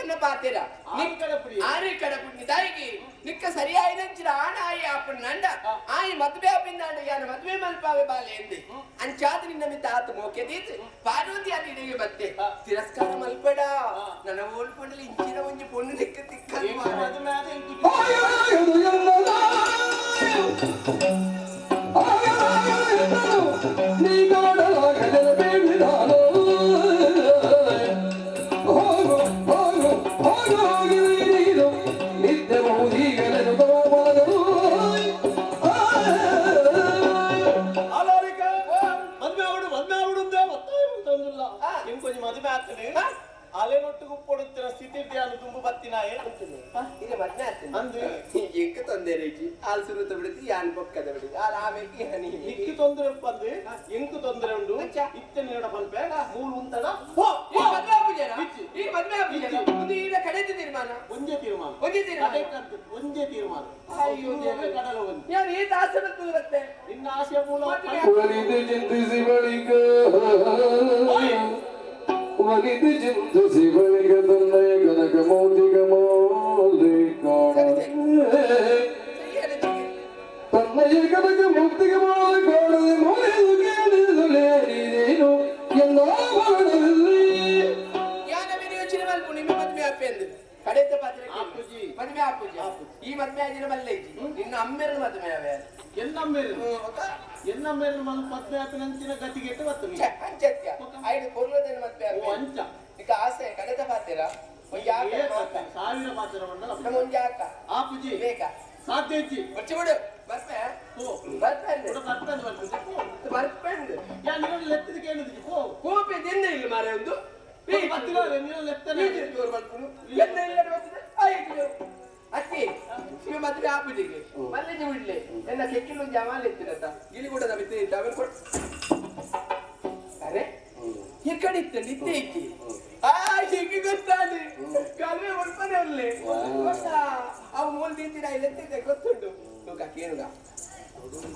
ಎನ್ನ ಪಾತೆರ. ಆರೆ ಕಡಪುಡಿ ದಾಯಿಗೆ ನಿಕ್ಕ ಸರಿಯಾಯಿನಂಚಿನ ಆಣ ಆಯಿ ಆಪುಂಡು ನಂಡ ಆಯಿ ಮದುವೆ ಆಪಿಂದಾಂಡ ಯಾನ ಮದುವೆ ಮಲ್ಪಾವೆ ಬಾಲೆ ಎಂದೆ ಅಂಚಾದ ನಿನ್ನ ಮಿತ್ತ ಆತ ಮೋಕೆ ದೀತ್ ಪಾರ್ವತಿ ಅದು ಇಡೆಗೆ ಬತ್ತೆ ತಿರಸ್ಕಾರ ಮಲ್ಪಡ ನನ್ನ ಓಲ್ಪಂಡಲಿ ಇಂಚಿನ ಒಂಜಿ ಪೊಣ್ಣು ನಿಕ್ಕ ತಿಕ್ಕ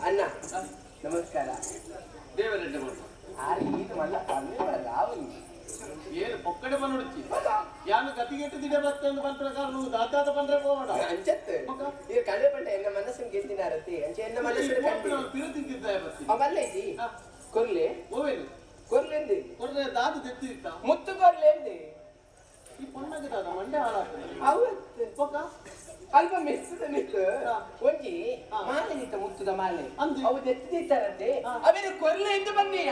ಅಣ್ಣ ನಮಸ್ಕಾರ. ದೇವರೆಡ್ಡ ಏನು ಪೊಕ್ಕಡೆ ಬಂದುಡ್ಚಿ ಯಾನು ಗತಿಗೆಟ್ಟು ದಿಡೆ ಬರ್ತಂದು ಬಂದ ಪ್ರಕಾರ ನೀವು ದಾತಾದ ಬಂದ್ರೆ ಹೋಗೋಣ ಅಂಚತ್ತು ಈ ಕಳೆ ಪಂಡ ಎನ್ನ ಮನಸ್ಸನ್ನು ಗೆದ್ದಿನಾರತಿ ಅಂಚೆ ಎನ್ನ ಮನಸ್ಸನ್ನು ತಿರುತಿದ್ದ ಬರ್ತಿ ಅವಲ್ಲ ಇಜ್ಜಿ ಕೊರ್ಲೆ ಓವೇನು ಕೊರ್ಲೆಂದು ಕೊರ್ಲೆ ದಾದು ತೆತ್ತಿತ್ತ ಮುತ್ತು ಕೊರ್ಲೆಂದು ಈ ಪೊಣ್ಣಗೆ ದಾದ ಮಂಡೆ ಹಾಳಾಗ್ತದೆ ಅವತ್ತು ಪೊಕ್ಕ ಅಲ್ಪ ಮೆಚ್ಚದ ಮಿತ್ತು ಒಂಜಿ ಮಾಲೆ ನಿತ್ತ ಮುತ್ತುದ ಮಾಲೆ ಅವು ದೆತ್ತಿತ್ತಾರಂತೆ ಅವೇನು ಕೊರ್ಲೆ ಎಂದು ಬನ್ನಿ.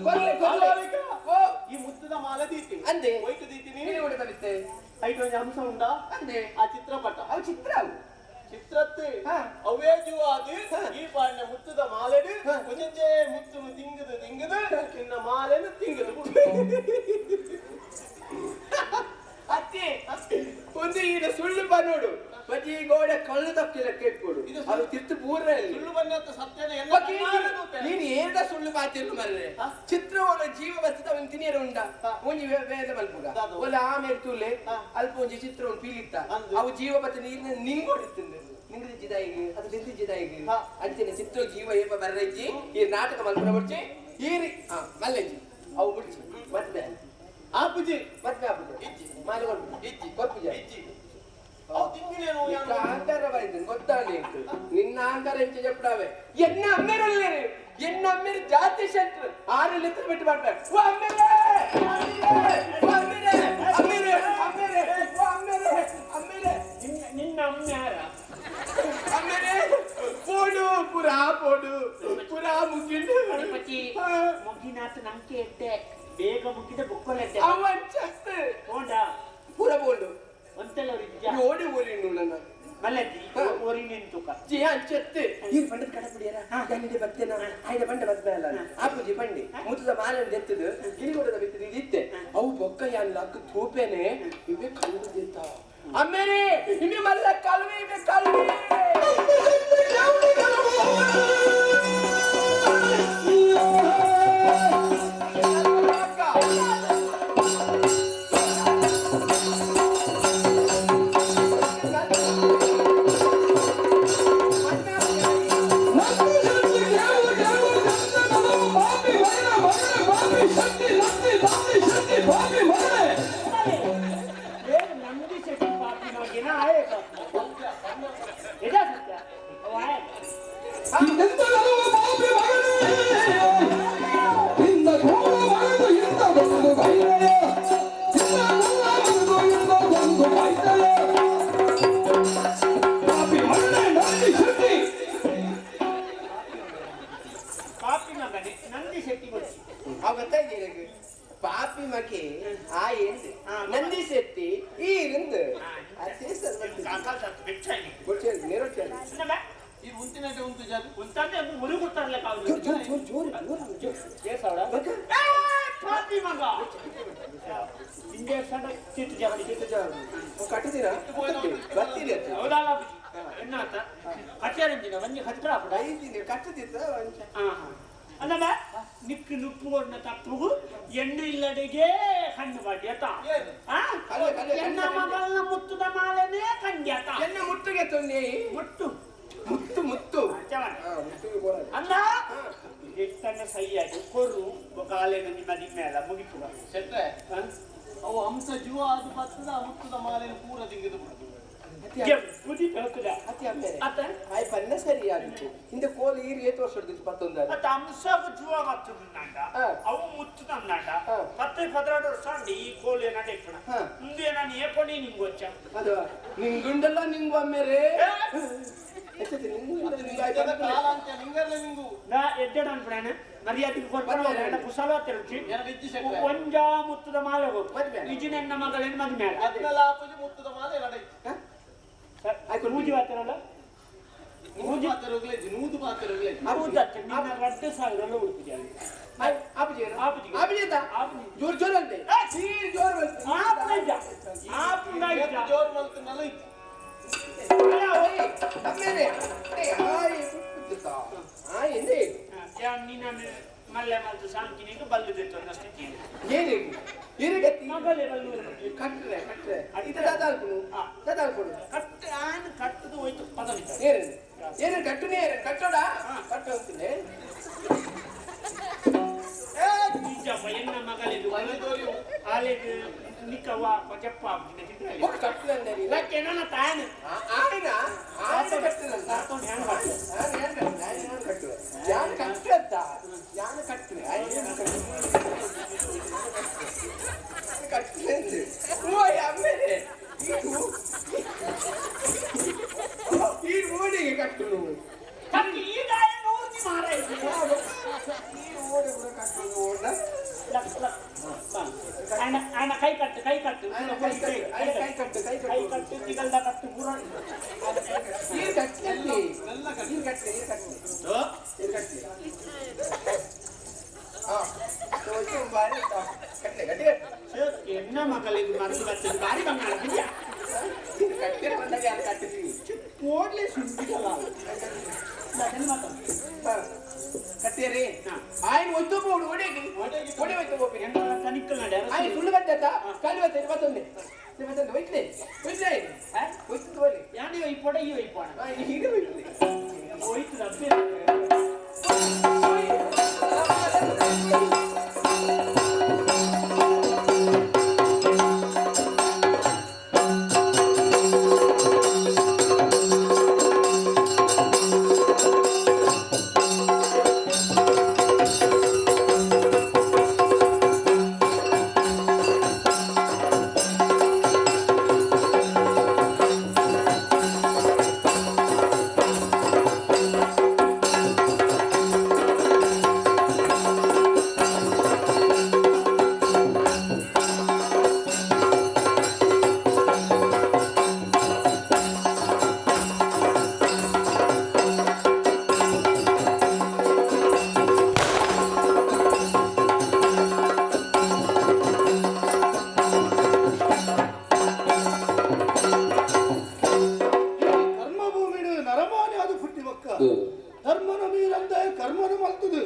ಕೊರ್ಲೆ ಕೊರ್ಲೆ ಈ ಮುತ್ತುದ ಮಾಲೆ ದೀತಿ ಅಂದೆ ಒಯ್ತು ದೀತೀನಿ ಐಟು ಒಂಜಿ ಹಂಸ ಉಂಡಾ ಅಂದೆ ಆ ಚಿತ್ರಪಟ ಅವು ಚಿತ್ರ ಅವು ಚಿತ್ರತ್ತೆ ಅವೇ ಜೀವಾದಿ ಈ ಪಾಂಡೆ ಮುತ್ತುದ ಮಾಲೆಡು ಒಂಜೊಂಜೇ ಮುತ್ತುನು ತಿಂಗದು ತಿಂಗದು ನಿನ್ನ ಮಾಲೆನು ತಿಂಗದು ಅತ್ತೆ ಒಂದು ಈಗ ಸುಳ್ಳು ಬನ್ನೋಡು ಬಜ್ಜಿ ಗೋಡೆ ಕಳ್ಳು ತಪ್ಪಿಲ್ಲ ಕೇಟ್ಕೊಡು ಇದು ಅದು ತಿರ್ತು ಪೂರ್ಣ ಸುಳ್ಳು ಬನ್ನತ್ತ ಸತ್ಯನ ಎಲ್ಲ ನೀನು ಏನ ಸುಳ್ಳು ಪಾತಿರ್ಲು ಮರ್ರೆ ಚಿತ್ರವನ್ನ ಜೀವ ಬರ್ತದ ಅವನ್ ತಿನಿಯರ ಉಂಡ ಒಂಜಿ ವೇದ ಮಲ್ಪುಗ ಒಲ್ಲ ಆಮೇಲೆ ತೂಲೆ ಅಲ್ಪ ಒಂಜಿ ಚಿತ್ರವನ್ನು ಪೀಲಿತ್ತ ಅವು ಜೀವ ಬತ್ತ ನೀರಿನ ನಿಂಗೊಡಿತ್ತಂದೆ ನಿಂಗದಿಜ್ಜಿದಾಯಿಗೆ ಅದು ನಿಂತಿಜ್ಜಿದಾಯಿಗೆ ಅಂಚನೆ ಚಿತ್ರ ಜೀವ ಏಪ ಬರ್ರಜ್ಜಿ ಈ ನಾಟಕ ಮಲ್ಪನ ಬುಡ್ಚಿ ಈ ಮಲ್ಲೆಜ್ಜಿ ಅವು ಬುಡ್ಚಿ ಮತ್ತೆ ಆಪುಜಿ ಮತ್ತೆ ಆಪುಜಿ ಇಜ್ಜಿ ಮಾಲೆ ಕೊಡ್ಪು ಇಜ್ಜಿ ಕೊರ್ಪುಜ ಇಜ್ಜಿ ಅವು ತಿಂಗಿನೇನು ಅಹಂಕಾರ ಬೈದು ಗೊತ್ತಾಗಲಿ ನಿನ್ನ ಅಹಂಕಾರ ಎಂಚ చెప్పుడావే ಎನ್ನ ಅಮ್ಮೇರಲ್ಲೇರಿ ಎನ್ನ ಅಮ್ಮೇರು ಜಾತಿ ಶೆಟ್ರು ಆರು ಲಿತ್ರ ಬಿಟ್ಟು ಮಾಡ್ತಾರೆ ಓ ಅಮ್ಮೇರೆ ಓ ಅಮ್ಮೇರೆ ಅಮ್ಮೇರೆ ಅಮ್ಮೇರೆ ಓ ಅಮ್ಮೇರೆ ಅಮ್ಮೇರೆ ನಿನ್ನ ಅಮ್ಮ ಯಾರ ಅಮ್ಮೇರೆ ಪೋಡು ಪುರಾ ಪೋಡು ಪುರಾ ಮುಗಿಂಡು ಮುಗಿನಾಥ ನಂಗೆ ಎಟ್ಟೆ ಬೇಗ ಮುಗಿದ ಬುಕ್ಕೊಲೆಟ್ಟೆ ಅವನ್ ಚಸ್ತು ಹೋಂಡ ಪೂರ ಬೋಂಡು ಒಂತೆಲ್ಲ ಇಜ್ಜ ಓಡಿ ಓಡಿ ನನ್ನ ಮಲ್ಲಜ್ಜಿ ಓರಿನೇನು ತೂಕ ಜಿ ಅಂಚತ್ತೆ ಈ ಪಂಡದ ಕಡ ಕುಡಿಯರ ಯಾನಿಡೆ ಬರ್ತೇನ ಆಯ್ದ ಬಂಡ ಬರ್ತೇನ ಅಲ್ಲ ಆಪುಜಿ ಪಂಡಿ ಮುತ್ತದ ಮಾಲನ್ನು ದೆತ್ತದು ಗಿಳಿಗೊಡದ ಬಿತ್ತದು ಇದಿತ್ತೆ ಅವು ಬೊಕ್ಕ ಯಾನ್ ಲಕ್ಕ ತೂಪೇನೆ ಇವೆ ಕಲ್ಲು ದಿತ್ತ ಅಮ್ಮೇರಿ ಇಮೆ ಮಲ್ಲ ಕಲ್ವೆ ಇವೆ ಕಲ್ವೆ ಅಕ್ಕ. ನಂದಿ ಶೆಟ್ಟಿ ಗೊತ್ತಿ ಅವ್ ಗೊತ್ತಾಯ್ತು ಪಾಪಿ ಮಕೆ ಆ ಎಂದು ನಂದಿ ಶೆಟ್ಟಿ ಈ ಇருந்து ಈ ಉಂತಿನಟೆ ಉಂತು ಜಾತಿ ಉಂತಂದ್ರೆ ಮುರು ಗೊತ್ತಾರಲ್ಲ ಕಾವು ಜೋರ್ ಜೋರ್ ಜೋರ್ ಜೋರ್ ಜೋರ್ ಏ ಸಾವಡ ಪಾಪಿ ಮಗ ಇಂಜೆಕ್ಷನ್ ಚಿತ್ತು ಜಾಸ್ತಿ ಚಿತ್ತು ಜಾಸ್ತಿ ಕಟ್ಟಿದ್ದೀರಾ ಬರ್ತೀರಿ ಹೌದಲ್ಲ ಎನ್ನಾತ ಕಟ್ಟೇರಂಜಿನ ಒಂಜಿ ಕಟ್ಟಡ ಐದಿನ ಕಟ್ಟದಿತ್ತ ಅಲ್ಲಲ್ಲ ನಿಕ್ಕು ನುಪ್ಪುಗೊಂಡ ತಪ್ಪುಗು ಎಣ್ಣೆ ಇಲ್ಲಡೆಗೆ ಕಣ್ಣು ಬಾಡ್ಯತ ಎನ್ನ ಮಗಳನ್ನ ಮುತ್ತುದ ಮಾಲೆನೇ ಕಂಡ್ಯತ ಎನ್ನ ಮುಟ್ಟುಗೆ ತೊಂದೆ ಮುಟ್ಟು ಮುತ್ತು ಮುತ್ತು ಅಲ್ಲ ಎಷ್ಟನ್ನ ಸಹಿಯಾಗಿ ಕೊರು ಕಾಲೇನ ನಿಮ್ಮ ದಿಮ್ಮೆಲ್ಲ ಮುಗಿಪುಗ ಶೆಟ್ರೆ ಅವು ಹಂಸ ಜೀವ ಅದು ಬತ್ತದ ಮುತ್ತುದ ಮಾಲೆನ ಪೂರ ದಿಂಗಿದು ಬಿಡುದು ಪನ್ನ ಸರಿ ಆಗಿತ್ತು ಹಿಂದೆ ಕೋಲು ಈರು ಏತು ವರ್ಷ ಪತ್ತೊಂದು ಅತ್ತ ಹಂಸಗ ಜೀವ ಬತ್ತದ ಅವು ಮುತ್ತುದಂದಾಂಡ 10 12 ವರ್ಷ ಅಂడి ಈ ಕೋಲು ಏನಾಟ ಇಪ್ಪಣ ಮುಂದೆ ನಾನು ಏಪಣಿ ನಿಂಗೆ వచ్చ ಅದು ನಿಂಗುಂಡಲ್ಲ ನಿಂಗು ಅಮ್ಮೇರೆ ನಾ ಎಡ್ಡೆಡ ಅನ್ಪಣೆ ಮರ್ಯಾದೆಗೆ ಕೊಡ್ತಾನೆ ಕುಶಲ ತಿರುಚಿ ಒಂಜಾ ಮುತ್ತದ ಮಾಲೆ ಹೋಗು ನಿಜ ನನ್ನ ಮಗಳೇನು ಮದುವೆ ಮುತ್ತದ ಮಾಲೆ ಪೂಜೆ ಬಾತಿರಲ್ಲ ನೂದು ಪಾತ್ರಗಳೇ ರಡ್ಡು ಸಾವಿರ ಉಡುಪಿದೆ ಜೋರ್ ಜೋರ್ ಅಂತೆ ಜೋರ್ ಜೋರ್ ಮಲ್ತನಲ್ಲ ಮಲ್ಲೆ ಮಲ್ತು ಸಾಂಕಿನಿಗೆ ಬಲ್ಲುದಿತ್ತು ಅನ್ನೋ ಸ್ಥಿತಿ ಏನು ಇರುಗತಿ ಮಗಳೇ ಬಲ್ಲು ಕಟ್ರೆ ಕಟ್ರೆ ಇದು ದಾದಾಲ್ಕುನು ದಾದಾಲ್ಕುನು ಕಟ್ ಆನ್ ಕಟ್ಟದು ಹೋಯ್ತು ಪದವಿ ಏನು ಏನು ಕಟ್ಟುನೇ ಕಟ್ಟೋಡ ಕಟ್ಟು ಅಂತೀನಿ ನಿಜಪ್ಪ ಎನ್ನ ಮಗಳಿದು ಆಲೆಗ್ ನಿಕ್ಕವ್ವ ಕೊಚಪ್ಪ ಕಟ್ಟುದಂದರೆ ಏನನ್ನ ತಾನು ಆಯ್ನ ಆಯ್ನ ಕಟ್ಟುದಂತ ನಾನು ಕಟ್ಟುವೆ ಯಾನು ಕಟ್ಟುತ್ತ ಯಾನು ಕಟ್ಟುವೆ ಕಟ್ಟುವೆ ಓಯ್ ಅಮ್ಮೇಲೆ ಈ ಓಡಿಗೆ ಕಟ್ಟು ಈಗ ಮಾರಾಯ್ತು ಈ ಓಡಿ ಕೂಡ ಕಟ್ಟು ಓಡ ఆయన కై కట్టు కై కట్టు ಕೈ ಕಟ್ಟು ಕೈ ಕೈ ಕಟ್ಟು ತಿಗಲ್ದ ಕಟ್ಟು ಪೂರ ನೀರು ಕಟ್ಟಲಿ ನೀರು ಕಟ್ಟಲಿ ನೀರು ಕಟ್ಟಲಿ ನೀರು ಕಟ್ಟಲಿ ಕಟ್ಟಲೆ ಗಟ್ಟಿ ಕಟ್ಟು ಎನ್ನ ಮಗಳಿಗೆ ಮರದು ಬರ್ತದೆ ಭಾರಿ ಬಂಗಾಳ ಕಟ್ಟಿರ ಬಂದಾಗ ಯಾರು ಕಟ್ಟಿದ್ವಿ ಓಡ್ಲೆ ಸುಂದಿಗಲ್ಲ ಕಟ್ಟಿರಿ ఆయన ಒತ್ತು పోడు ಒಡೆಗೆ ಒಡೆ ಒತ್ತು పోపి ఆయన ಸುಳ್ಳು ಬರ್ತದ ಕಾಲು ಬರ್ತದೆ ಮತ್ತೊಂದು ಮತ್ತೊಂದು ಒಯ್ತಲೆ ಒಯ್ತಲೆ ಒಯ್ತು ಹೋಲಿ ಯಾನೆ ಒಯ್ಪೋಡ ಈ ಒಯ್ಪೋಣ ಈಗ ಒಯ್ತಲೆ ಒಯ್ತು ತಪ್ಪಿ ಧರ್ಮನ ಮೀರಂದೆ ಕರ್ಮನ ಮಲ್ತದು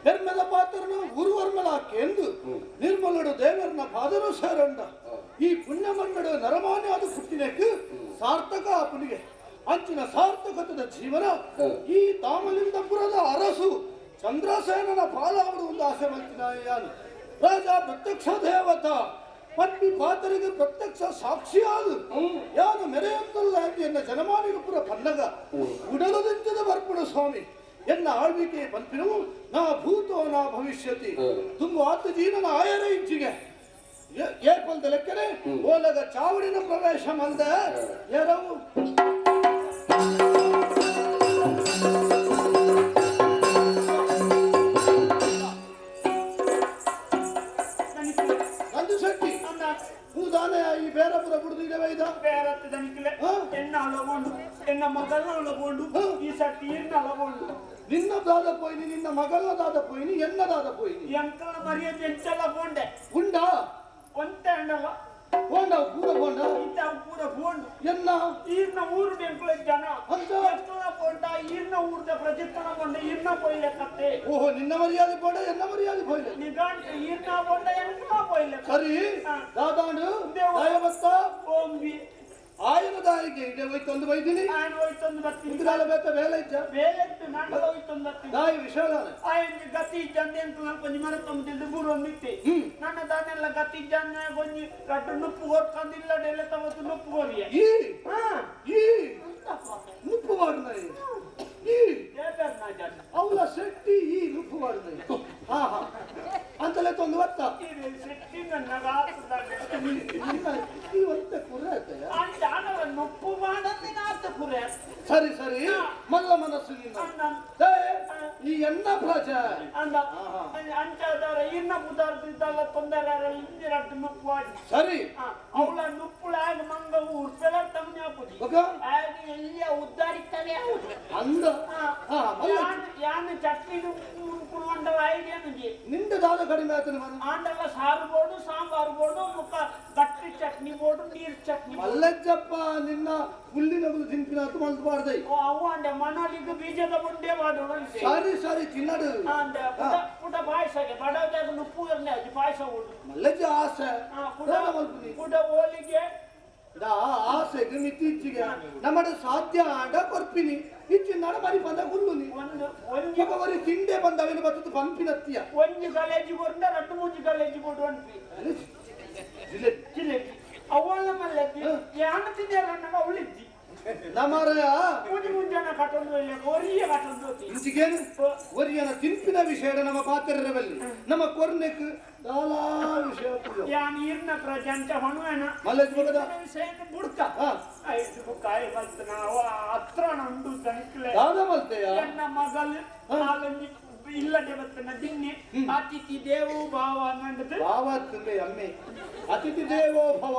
ಧರ್ಮದ ಪಾತ್ರನ ಉರುವರ್ಮಲಾಕೆಂದು ನಿರ್ಮಲಡು ದೇವರನ ಪಾದನು ಸೇರಂಡ ಈ ಪುಣ್ಯ ಮನ್ನಡು ನರಮಾನ್ಯ ಅದು ಹುಟ್ಟಿನಕ್ಕೆ ಸಾರ್ಥಕ ಆಪನಿಗೆ ಅಂಚಿನ ಸಾರ್ಥಕತದ ಜೀವನ ಈ ತಾಮಲಿಂಗಪುರದ ಅರಸು ಚಂದ್ರಸೇನನ ಪಾಲಾವಡು ಒಂದು ಆಸೆ ಮಲ್ತಿನ ಯಾನು ರಾಜ ಪ್ರತ್ಯಕ್ಷ ದೇವತಾ ಪತ್ನಿ ಪಾತರಿಗೆ ಪ್ರತ್ಯಕ್ಷ ಸಾಕ್ಷಿಯಾದು ಯಾನು ಮೆರೆಯಂತಲ್ಲ ಎನ್ನ ಜನಮಾನಿಗಪುರ ಪನ್ನಗ ಉಡಲದಿಂಚದ ಬರ್ಪಣ ಸ್ವಾಮಿ ಎನ್ನ ಆಳ್ವಿಕೆ ಪಂಪಿನವು ನಾ ಭೂತೋ ನಾ ಭವಿಷ್ಯತಿ ತುಂಬ ಆತ ಜೀನನ ಆಯರ ಇಚ್ಚಿಗೆ ಏಪಲ್ದ ಲೆಕ್ಕನೆ ಓಲಗ ಚಾವಡಿನ ಪ್ರವೇಶ ಮಂದ ಎರವು ದನಿಕ್ಲೆ ಎನ್ನ ಅಲಗೊಂಡು ಎನ್ನ ಮಗಲ್ನ ಅಲಗೊಂಡು ಈ ಸರ್ತಿ ಇರ್ನ ಅಲಗೊಂಡು ನಿನ್ನ ದಾದ ಪೋಯಿನಿ ನಿನ್ನ ಮಗಲ್ನ ದಾದ ಪೋಯಿನಿ ಎನ್ನ ದಾದ ಪೋಯಿನಿ ಎಂಕಲ್ನ ಮರ್ಯಾದೆ ಎಂಚೆಲ್ಲ ಪೋಂಡೆ ಉಂಡಾ ಒಂತೆ ಅಂಡಲ್ಲ ಪೋಂಡ ಪೂರ ಪೋಂಡ ಇಂತ ಪೂರ ಪೋಂಡು ಎನ್ನ ಈರ್ನ ಊರು ಬೆಂಕುಲ ಜನ ಅಂತ? ಎಂಕಲ್ನ ಪೋಂಡ ಈರ್ನ ಊರ್ದ ಪ್ರಜೆತನ ಪೋಂಡ ಈರ್ನ ಪೋಯಿಲೆ ಕತ್ತೆ ಓಹೋ ನಿನ್ನ ಮರ್ಯಾದೆ ಪೋಂಡ ಎನ್ನ ಮರ್ಯಾದೆ ಪೋಯಿಲೆ ನಿಗಾಂಟ ಈರ್ನ ಪೋಂಡ ಎಂಕಲ್ನ ಪೋಯಿಲೆ ಸರಿ ದಾದಾಂಡು ದಯವತ್ತ ಓಂಬಿ ಆಯನ ದಾರಿಗೆ ಇಡೆ ಹೋಯ್ತೊಂದು ಬೈದಿನಿ ನಾನು ಹೋಯ್ತೊಂದು ಬರ್ತೀನಿ ಇಂದ್ರಾಲ ಬೇತ ಬೇಲೆ ಇಜ್ಜ ಬೇಲೆ ಇತ್ತು ನಾನು ಹೋಯ್ತೊಂದು ಬರ್ತೀನಿ ದಾಯಿ ವಿಶಾಲನೆ ಆಯನ ಗತಿ ಇಜ್ಜಂದೆ ಎಂಕಲ್ನ ಕೊಂಚ ಮರ ತೊಂಬುದಿಲ್ದು ಬೂರೊಂದಿತ್ತೆ ನನ್ನ ದಾನೆಲ್ಲ ಗತಿ ಇಜ್ಜಂದೆ ಕೊಂಚ ರಡ್ಡು ನುಪ್ಪು ಕೊರ್ಕಂದಿಲ್ಲ ಡೆಲ್ಲ ತವತ್ತು ನುಪ್ಪು ಕೋರಿಯ ಈ ಈ ನುಪ್ಪು ವಾಡಿನ ಈ ಅವಳ ಶೆಟ್ಟಿ ಈ ನುಪ್ಪು ವಾಡಿನ ಹಾ ಹಾ ಅಂತಲೇ ತೊಂದು ಬತ್ತ ಶೆಟ್ಟಿ ನನ್ನ ಈ ಒಂತೆ ಕುರೆ ಆಯ್ತಯ್ಯ ನುಪ್ಪು ಮಾಡಂದ್ರೆ ನಾತ ಕುರೆ ಸರಿ ಸರಿ ಮಲ್ಲ ಮನಸ್ಸು ನಿನ್ನ ಈ ಎನ್ನ ಪ್ರಜೆ ಅಂದ ಅಂಚಾದವರ ಇನ್ನ ಪುದಾರ್ದಿದ್ದಲ್ಲ ತೊಂದರೆ ಇಂದಿರಡ್ಡು ನುಪ್ಪು ಆಡಿ ಸರಿ ಅವಳ ನುಪ್ಪುಳಾಗ ಮಂಗ ಉರ್ಪೆಲ ತಮ್ಮನೆ ಹಾಕುದಿ ಮಗ ಆಗ ಎಲ್ಲಿಯ ಉದ್ದಾರಿತ್ತವೆ ಅಂದ ಹಾ ಮಲ್ಲ ಯಾನ್ ಚಟ್ನಿ ಕುಣವಂಡವ ಐಡಿಯಾನುಜಿ ನಿಂದ ದಾದ ಕಡಿಮೆ ಆಯ್ತು ಮನ ಆಂಡಲ ಸಾರು ಬೋಡು ಸಾಂಬಾರು ಬೋಡು ಮುಖ ಗಟ್ಟಿ ಚಟ್ನಿ ಬೋಡು ನೀರು ಚಟ್ನಿ ಮಲ್ಲಜ್ಜಪ್ಪ ನಿನ್ನ ಹುಲ್ಲಿನ ತಿನ್ಪಿನಾತು ಮಲ್ತು ಬಾರ್ದೈ ಅವು ಅಂಡೆ ಮನೋಲಿಗೆ ಬೀಜದ ಬುಂಡೆ ಮಾಡೋಣ ಸರಿ ಸರಿ ತಿನ್ನಡು ಅಂಡೆ ಪುಟ ಪುಟ ಪಾಯಸಗೆ ಬಡವದಾಗ ನುಪ್ಪು ಇರಲಿ ಅದು ಪಾಯಸ ಉಂಟು ಮಲ್ಲಜ್ಜ ಆಸೆ ಪುಟ ದಾದ ಮಲ್ಪುನಿ ಪುಟ ಹೋಲಿಗೆ ದಾ ಆಸೆಗೆ ಮಿತಿ ಇಚ್ಚಿಗೆ ನಮ್ಮಡ ಸಾಧ್ಯ ಆಂಡ ಕೊರ್ಪಿನಿ ಇಚ್ಚಿನಾಡ ಮರಿ ಬಂದ ಗುಲ್ಲುನಿ ಒಂದು ಒಂಜಿ ಒಬ್ಬರಿ ತಿಂಡೆ ಬಂದ ಅವಿನ ಬತ್ತದು ಪಂಪಿನತ್ತಿಯ ಒಂಜಿ ಕಾಲೇಜ್ ಕೊರಂಡ ರಡ್ಡು ಮೂಜಿ ಕಾಲೇಜ್ ಕೊಡು ಅನ್ಪಿ ಜಿಲೇಬಿ ಜಿಲೇಬಿ ಅವಳ ಮಲ್ಲಜ್ಜಿ ಯಾನ ತಿಂದೆ ನಮ್ಮ ಅವಳಿಜ್ಜಿ ನಮರಯ ಮೂಜಿ ಮುಂಜಾನೆ ಕಟ್ಟೊಂದು ಇಲ್ಲ ಒರಿಯ ಕಟ್ಟೊಂದು ಇಂಚಿಗೇನು ಒರಿಯನ ತಿಂಪಿನ ವಿಷಯ ನಮ್ಮ ಪಾತ್ರರವಲ್ಲಿ ನಮ್ಮ ಕೊರ್ನೆಕ್ ದಾಲಾ ವಿಷಯ ಯಾನ್ ಇರ್ನ ಪ್ರಜಂಚ ಹೊಣುವೆನ ಮಲ್ಲಜ್ಜ ಮಗದ ವಿಷಯ ಬುಡ್ಕ ಹಾ ಐದು ಕಾಯಿ ಮಲ್ತನ ಅವ ಹತ್ರ ಉಂಡು ತನಿಕ್ಲೆ ದಾದ ಮಲ್ತೆಯ ಎನ್ನ ಮಗಲ್ ನಾಲಂಜಿ ಇಲ್ಲದೆ ಬತ್ತನ ದಿನ್ನೆ ಅತಿಥಿ ದೇವೋ ಭಾವ ಅನ್ನಂಡದು ಭಾವ ತುಂಬೆ ಅಮ್ಮೆ ಅತಿಥಿ ದೇವೋ ಭವ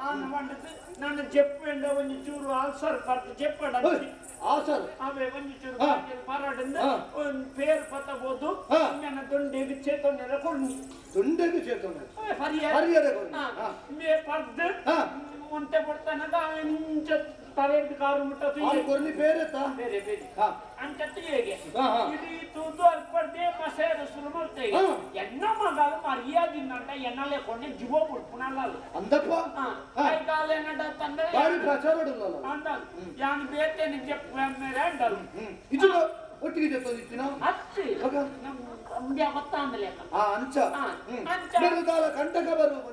ಆನ್ ಮಂಡದು ನನ್ನ ಜೆಪ್ಪು ಎಂಡ ಒಂಜಿ ಚೂರು ಆಲ್ಸರ್ ಪರ್ದು ಜೆಪ್ಪಡ ಆಸರ್ ಆವೆ ಒಂಜಿ ಚೂರು ಪರಡಿಂದ ಒಂದು ಪೇರು ಪತ್ತಬೋದು ನನ್ನ ದೊಂಡೆಗೆ ಚೇತೊಂಡೆಲ್ಲ ಕೊಡ್ನಿ ದೊಂಡೆಗೆ ಚೇತೊಂಡೆ ಪರಿಹಾರ ಪರಿಹಾರ ಕೊಡ್ನಿ ಮೇ ಪರ್ದು ಒಂತೆ ಪಡ್ತಾನದ ಇಂಚ ತಲೆದ್ದು ಕಾರು ಮುಟ್ಟ ಕೊರ್ನಿ ಬೇರೆತ್ತ ಬೇರೆ ಬೇರೆ ಅಂಚತ್ತು ಹೇಗೆ ಇಡೀ ತೂದು ಅಲ್ಪಡ್ದೆ ಮಸೇರು ಶುರು ಮಾಡ್ತೇವೆ ಎನ್ನ ಮಗಲು ಮರ್ಯಾದಿನ್ನಂಟ ಎನ್ನಲೆ ಕೊಂಡೆ ಜೀವ ಬಿಡ್ಪುನಲ್ಲ ಅಂದಪ್ಪ ಕಾಲೇನಡ ತಂದ್ರೆ ಬಾರಿ ಪ್ರಚಾರ ಅಂದ ಯಾನ್ ಬೇತೇನೆ ಜೆಪ್ಪು ಮೇಲೆ ಅಂಡಲು ಇದು ಒಟ್ಟಿಗೆ ಜೊತೆ ಅತ್ತಿ ಮುಂದೆ ಗೊತ್ತಾಂದಲೆ ಅಂಚ ಅಂಚ ಕಂಟಕ ಬರುವ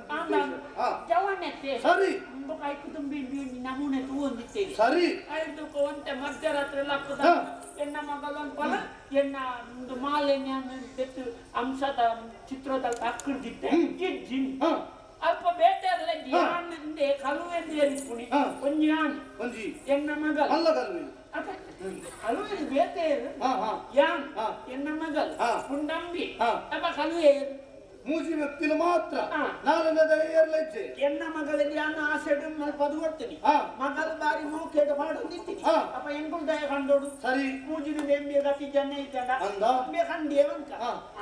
ಜವಣ್ಣೆತ್ತೆ ಸರಿ ಕೈಕು ತುಂಬಿ ನಮೂನೆ ತೂವೊಂದಿತ್ತೇವೆ ಸರಿ ಐದಕ್ಕೆ ಒಂತೆ ಮಧ್ಯರಾತ್ರಿ ಲಕ್ಕದ ಎನ್ನ ಮಗಳೊಂದು ಪಲ ಎನ್ನ ಒಂದು ಮಾಲೆನ್ಯ ತೆತ್ತು ಅಂಶದ ಚಿತ್ರದ ತಕ್ಕಡ್ದಿತ್ತೆ ಜಿನ್ ಅಲ್ಪ ಬೇಟೆ ಅಲ್ಲ ಯಾನಿಂದೆ ಕಲುವೆಂದು ಏರಿಪುಣಿ ಒಂಜಿ ಯಾನ್ ಒಂಜಿ ಎನ್ನ ಮಗಲ್ ಅಲ್ಲ ಕಲುವೆ ಕಲುವೆ ಬೇಟೆ ಯಾನ್ ಎನ್ನ ಮಗಲ್ ಪುಂಡಂಬಿ ಅಪ್ಪ ಕಲುವೆ ಮೂಜಿ ವ್ಯಕ್ತಿಲು ಮಾತ್ರ ನಾಲ್ನೇ ಏರ್ಲಜ್ಜೆ ಎನ್ನ ಮಗಳಿಗೆ ಯಾನ ಆಸೆಡು ಪದು ಕೊಡ್ತೀನಿ ಮಗಲ್ ಬಾರಿ ಮೂಕೇಡು ಪಾಡೊಂದಿತ್ತೀನಿ ಅಪ್ಪ ಎಂಕುಲ್ ದಯ ಕಂಡೋಡು ಸರಿ ಮೂಜಿನ ಬೆಂಬಿಯ ಗತಿ ಜನ ಇದ್ದಂಡ ಅಂದ ಅಂಬೆ ಕಂಡಿಯ ಬಂಕ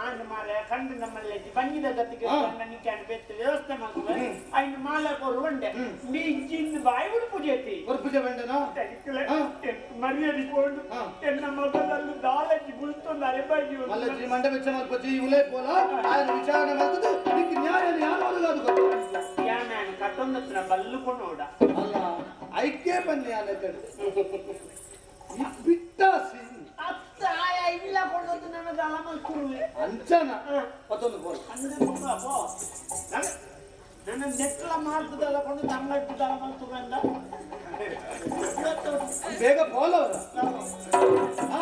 ಆಂಡ್ ಮಾಲೆ ಕಂಡು ನಮ್ಮಲ್ಲಿ ಬಂಗಿದ ಗತಿಗೆ ನಿಕ್ಕಾಂಡ್ ಬೆತ್ತ ವ್ಯವಸ್ಥೆ ಮಾಡ್ತದೆ ಐನು ಮಾಲೆ ಕೊರು ಬಂಡೆ ಬೀಜಿಂದ ಬಾಯಿ ಬಿಡು ಪೂಜೆ ಐತಿ ಪೂಜೆ ಬಂಡೆನಾ ಮರ್ಯಾದೆ ಕೊಂಡು ಎನ್ನ ಮಗಲಲ್ಲಿ ದಾಲಜ್ಜಿ ಬುಲ್ತೊಂದು ಅರೆ ಬಾಯಿ ಮಲ್ಲಜ್ಜಿ ಮಂಡೆ ಬೆಚ್ಚ ಮಲ್ಪಜ್ಜಿ ಉಲೇ ಪೋಲ ఆయన ವಿಚಾರಣೆ ಮಾಡ್ತದೆ ನಿಕ್ಕೆ ನ್ಯಾಯ ಯಾರು ಅದು ಗೊತ್ತು ಯಾನ ಕಟ್ಟೊಂದತ್ರ ಬಲ್ಲು ಕೊಡೋಡ ಅಲ್ಲ ಐಕ್ಯ ಬನ್ನಿ ಆನೆ ಕಡೆ ಬಿಟ್ಟಾಸಿ ಅತ್ತ ಆಯ ಇಲ್ಲ ಕೊಡೋದು ನನಗೆ ಅಲಮಲ್ ಕುರುವೆ ಅಂಚನ ಮತ್ತೊಂದು ಬೋಲ್ ಅಂದ್ರೆ ಪೋ ನನ್ನ ನೆಟ್ಲ ಮಾರ್ತದಲ್ಲ ಕೊಂಡು ತಮ್ಮಟ್ಟು ಅಲಮಲ್ ತುರಂದ ಬೇಗ ಪೋಲವರ ಆ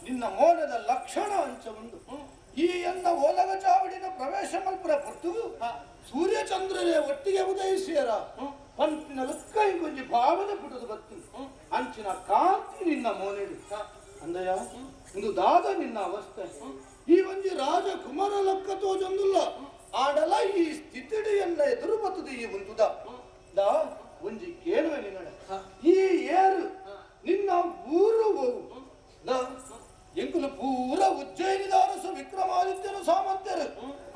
ನಿನ್ನ ಮೋನದ ಲಕ್ಷಣ ಅಂಚ ಉಂಡು. ಈ ಎನ್ನ ಓಲಗ ಚಾವಡಿನ ಪ್ರವೇಶ ಮಲ್ಪುರ ಪೊರ್ತು ಸೂರ್ಯಚಂದ್ರರೇ ಒಟ್ಟಿಗೆ ಉದಯಿಸಿಯರ ಪಂಪಿನ ಲಕ್ಕ ಇಂಕೊಂಜಿ ಭಾವನೆ ಪುಟದ ಬತ್ತಿ ಅಂಚಿನ ಕಾಂತಿ ನಿನ್ನ ಮೋನೆಡು. ಅಂದಯ್ಯ ಇಂದು ದಾದ ನಿನ್ನ ಅವಸ್ಥೆ. ಈ ಒಂಜಿ ರಾಜ ಕುಮಾರ ಲಕ್ಕ ತೋಜೊಂದುಲ್ಲ ಆಡಲ ಈ ಸ್ಥಿತಿಡಿಯನ್ನ ಎದುರು ಬತ್ತದ ಈ ಉಂತುದ ದಾ ಒಂಜಿ ಕೇಳುವೆ ನಿನ್ನಡ. ಈ ಏರು ನಿನ್ನ ಊರು ಹೋಗು ಎಂಕುಲು ಪೂರ ಉಜ್ಜಯಿನಿದ ಅರಸು ವಿಕ್ರಮಾದಿತ್ಯನು ಸಾಮಂತರು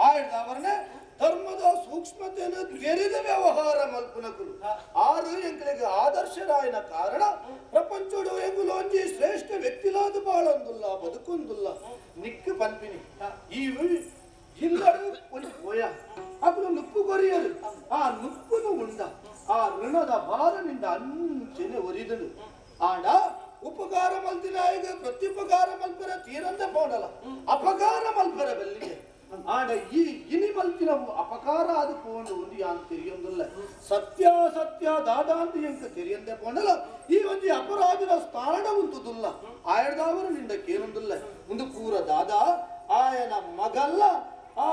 ಆಯ್ದವರನೆ ಧರ್ಮದ ಸೂಕ್ಷ್ಮತೆಯನ್ನು ತೆರೆದ ವ್ಯವಹಾರ ಮಲ್ಪುನಕುಲು ಆರು ಎಂಕಲಿಗೆ ಆದರ್ಶರಾಯನ ಕಾರಣ ಪ್ರಪಂಚಡು ಎಂಕುಲು ಒಂಜಿ ಶ್ರೇಷ್ಠ ವ್ಯಕ್ತಿಲಾದ ಬಾಳೊಂದುಲ್ಲ ಬದುಕೊಂದುಲ್ಲ ನಿಕ್ಕು ಪನ್ಪಿನಿ. ಈ ಇಲ್ಲಡು ಒಂಜಿ ಪೋಯ ಅಕುಲು ನುಪ್ಪು ಕೊರಿಯರು ಆ ನುಪ್ಪುನು ಉಂಡ ಆ ಋಣದ ಭಾರನಿಂದ ಅಂಚನೆ ಒರಿದಳು. ಆಡ ಉಪಕಾರ ಮಲ್ತಿನಾಯಗ ಪ್ರತ್ಯುಪಕಾರ ಮಲ್ಪರ ತೀರಂದ ಪೋಡಲ ಅಪಕಾರ ಮಲ್ಪರ ಬಲ್ಲಿಗೆ ಆಡ ಈ ಇನಿ ಮಲ್ತಿನವು ಅಪಕಾರ ಅದು ಪೋಂಡು ಒಂದು ಯಾನ್ ತೆರಿಯೊಂದುಲ್ಲ. ಸತ್ಯ ಸತ್ಯ ದಾದಾಂತ ಎಂಕ ತೆರಿಯಂದೆ ಪೋಂಡಲ ಈ ಒಂಜಿ ಅಪರಾಧನ ಸ್ಥಾನ ಉಂತುದುಲ್ಲ ಆಯರ್ದಾವರು ನಿಂದ ಕೇರೊಂದುಲ್ಲ. ಒಂದು ಪೂರ ದಾದಾ ಆಯನ ಮಗಲ್ಲ ಆ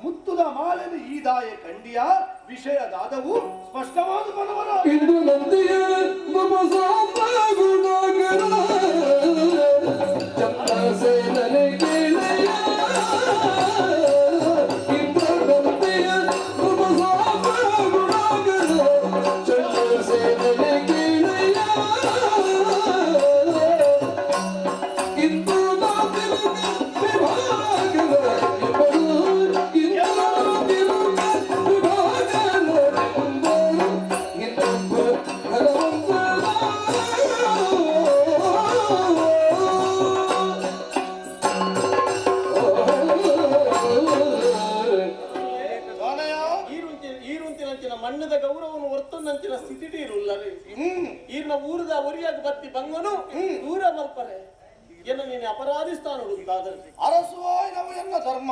ಮುತ್ತುದ ಮಾಲನ ಈ ದಾಯ ಕಂಡಿಯ ವಿಷಯ ದಾದವು ಸ್ಪಷ್ಟವಾದ ಮನವರ ಇಂದು ನಂದಿಯ ಮಣ್ಣದ ಗೌರವನು ಒರ್ತೊಂದಂಚಿನ ಸ್ಥಿತಿ ಇರುಲ್ಲರೆ. ಈರ್ನ ಊರದ ಒರಿಯಾಗ ಬತ್ತಿ ಬಂಗನು ದೂರ ಮಲ್ಪರೆ ಎನ್ನ ನೀನು ಅಪರಾಧಿಸ್ತಾನ ಅರಸುವಾಯ್ನವು ಎನ್ನ ಧರ್ಮ.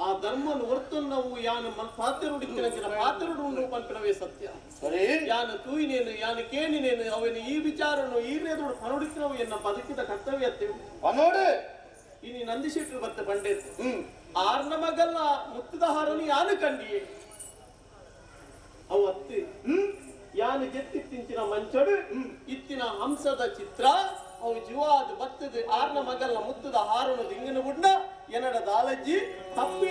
ಆ ಧರ್ಮನು ಒರ್ತೊನ್ನವು ಯಾನು ಪಾತ್ರರುಡಿತ್ತಿನಂಚಿನ ಪಾತ್ರರು ಉಂಡು ಪಲ್ಪಿನವೇ ಸತ್ಯ. ಸರಿ ಯಾನು ತೂಯಿನೇನು ಯಾನು ಕೇಣಿನೇನು ಅವನು ಈ ವಿಚಾರನು ಈರೇದೋಡು ಪನುಡಿತ್ತಿನವು ಎನ್ನ ಬದುಕಿದ ಕರ್ತವ್ಯ ಪನೋಡು. ಇನಿ ನಂದಿಶೆಟ್ಟರು ಬತ್ತ ಬಂಡೇತು ಆರ್ನ ಮಗಲ್ಲ ಮುತ್ತದ ಹಾರನು ಯಾನು ಕಂಡಿಯೇ ಅವು ಅತ್ತಿ ಯಾನು ಜೆತ್ತಿತ್ತಿಂಚಿನ ಮಂಚಡು ಇತ್ತಿನ ಹಂಸದ ಚಿತ್ರ ಅವು ಜೀವಾದ ಬತ್ತದ ಆರ್ನ ಮಗಲ್ಲ ಮುತ್ತದ ಹಾರನು ದಿಂಗಿನ ಬುಡ್ನ ಎನ್ನಡ ದಾಲಜ್ಜಿ ತಪ್ಪಿ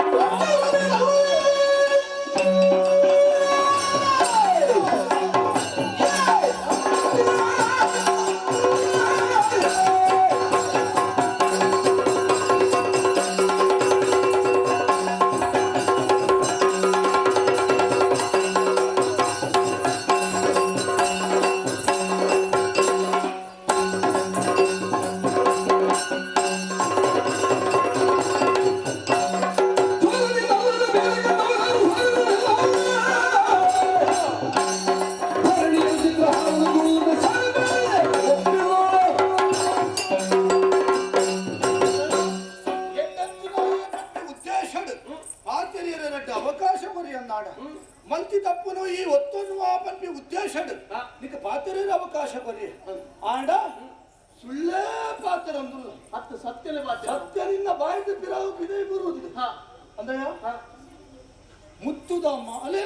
ಮಲ್ತಿ ತಪ್ಪುನು ಈ ಒತ್ತೊಂದು ಪನ್ಪಿ ಉದ್ದೇಶಡು ನಿಕ್ಕ ಪಾತ್ರೆಯ ಅವಕಾಶ ಕೊರಿ ಆಂಡ ಸುಳ್ಳೇ ಪಾತ್ರ ಅಂದುಲ್ಲ ಹತ್ತು ಸತ್ಯನೇ ಪಾತ್ರ ಸತ್ಯ ನಿನ್ನ ಬಾಯಿದ ಪಿರಾವು ಬಿದೈ ಬರುವುದು ಅಂದ್ರೆ ಮುತ್ತುದ ಮಾಲೆ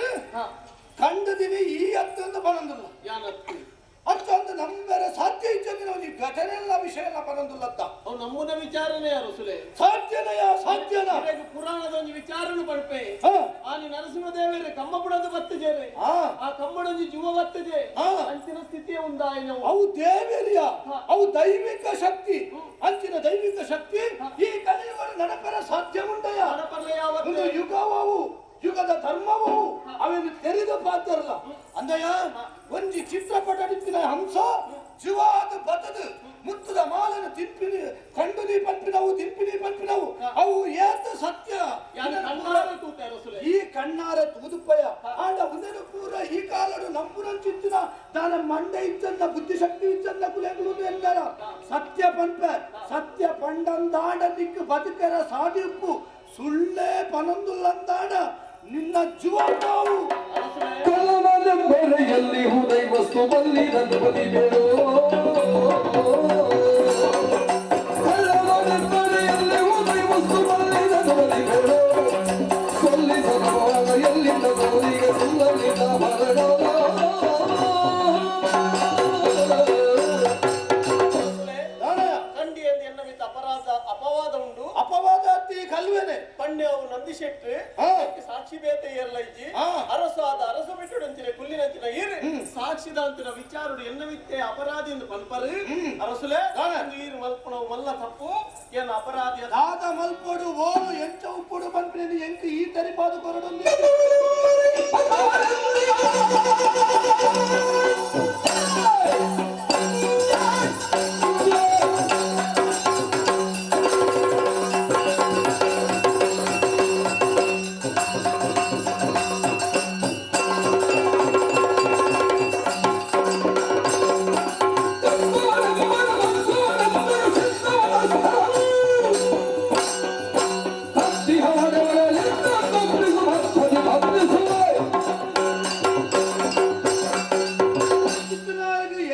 ಕಂಡದಿನಿ ಈ ಅತ್ತಂತ ಬರಂದುಲ್ಲ ಯಾನತ್ತಿ ಅತ್ತಂತ ನಂಬರ ಸಾಧ್ಯ ಇಚ್ಚಂದಿನ ಒಂದು ಘಟನೆ ಎಲ್ಲ ವಿಷಯ ಎಲ್ಲ ಬರಂದುಲ್ಲತ್ತ ಅವು ನಮ್ಮೂನ ವಿಚಾರನೇ ಯಾರು ಸುಲೆ ಸಾಧ್ಯನಯ ಸಾಧ್ಯನ ಪುರಾಣದ ಒಂದು ವಿಚಾರನು ಪಡ್ಪೆ ಆನಿ ನರಸಿಂಹದೇವರೇ ಕಮ್ಮಬುಡದ ಬತ್ತಜೇರೆ ಆ ಕಮ್ಮಡೊಂದು ಜೀವ ಬತ್ತಜೆ ಅಂಚಿನ ಸ್ಥಿತಿಯ ಉಂದಾಯಿನ ಅವು ದೇವರಿಯ ಅವು ದೈವಿಕ ಶಕ್ತಿ ಅಂಚಿನ ದೈವಿಕ ಶಕ್ತಿ ಈ ಕಲಿಯುಗದ ನಡಪರ ಸಾಧ್ಯ ಉಂಟಯ ಒಂದು ಯುಗವವು ಯುಗದ ಧರ್ಮವು ಅವೆನ್ನು ತೆರೆದ ಪಾತ್ರಲ್ಲ ಅಂದಯ ಒಂಜಿ ಚಿತ್ರಪಟ ಹಂಸ ಜೀವಾದ ಬತದು ಮುತ್ತದ ಮಾಲನ ತಿಂಪಿನಿ ಕಂಡು ನೀ ಪಂಪಿನವು ತಿಂಪಿನಿ ಪಂಪಿನವು ಅವು ಏತ ಸತ್ಯ ಈ ಕಣ್ಣಾರ ತೂದುಪ್ಪಯ ಆಂಡ ಉಂದೆನು ಪೂರ ಈ ಕಾಲ ಕಾಲಡು ನಂಬುನಂಚಿತ್ತಿನ ದಾನ ಮಂಡೆ ಇಚ್ಚಂದ ಬುದ್ಧಿಶಕ್ತಿ ಇಚ್ಚಂದ ಕುಲೆಗಳು ಎಂದರ ಸತ್ಯ ಪನ್ಪೆ ಸತ್ಯ ಪಂಡಂದಾಡ ನಿಕ್ಕು ಬದುಕರ ಸಾಧಿಪ್ಪು ಸುಳ್ಳೆ ಪನಂದುಲ್ಲಂದಾಡ ನಿನ್ನ ಜೀವ ತಾವು ಕಲ್ಲನೆಂಬರೆಯಲ್ಲಿ ಹುದೈ ವಸ್ತು ಬಲ್ಲಿ ದಂಪತಿ ಬೇಡೋ ಕಲ್ಲನೆಂಬರೆಯಲ್ಲಿ ಹುದೈ ವಸ್ತು ಬಲ್ಲಿ ದಂಪತಿ ಬೇಡೋ ಸೊಲ್ಲಿಸನವಾದ ಎಲ್ಲಿಂದ ಗೌರಿಗೆ ಸುಲ್ಲಲಿತ ಬರಡೋ. ಕಂಡಿ ಎಂದು ಎನ್ನವಿದ್ದ ಅಪರಾಧ ಅಪವಾದ ಉಂಡು ಅಪವಾದ ಅತ್ತಿ ಕಲ್ವೇನೆ ಪಂಡ್ಯವು ನಂದಿಶೆಟ್ಟಿ ಸಾಕ್ಷಿ ಬೇತೆ ಎಲ್ಲ ಇಜ್ಜಿ ಅರಸು ಆದ ಅರಸು ಬಿಟ್ಟುಡಂಚಿನ ಕುಲ್ಲಿನಂಚಿನ ಈರು ಸಾಕ್ಷಿದಾಂತಿನ ವಿಚಾರುಡು ಎನ್ನವಿತ್ತೆ ಅಪರಾಧಿ ಎಂದು ಪನ್ಪರು ಅರಸುಲೆ ಈರು ಮಲ್ಪಣವು ಮಲ್ಲ ತಪ್ಪು ಏನು ಅಪರಾಧಿ ದಾದ ಮಲ್ಪೊಡು ಓಲು ಎಂಚ ಉಪ್ಪುಡು ಪನ್ಪಿನ ಎಂಕ್ ಈ ತರಿಪಾದು ಕೊರಡು.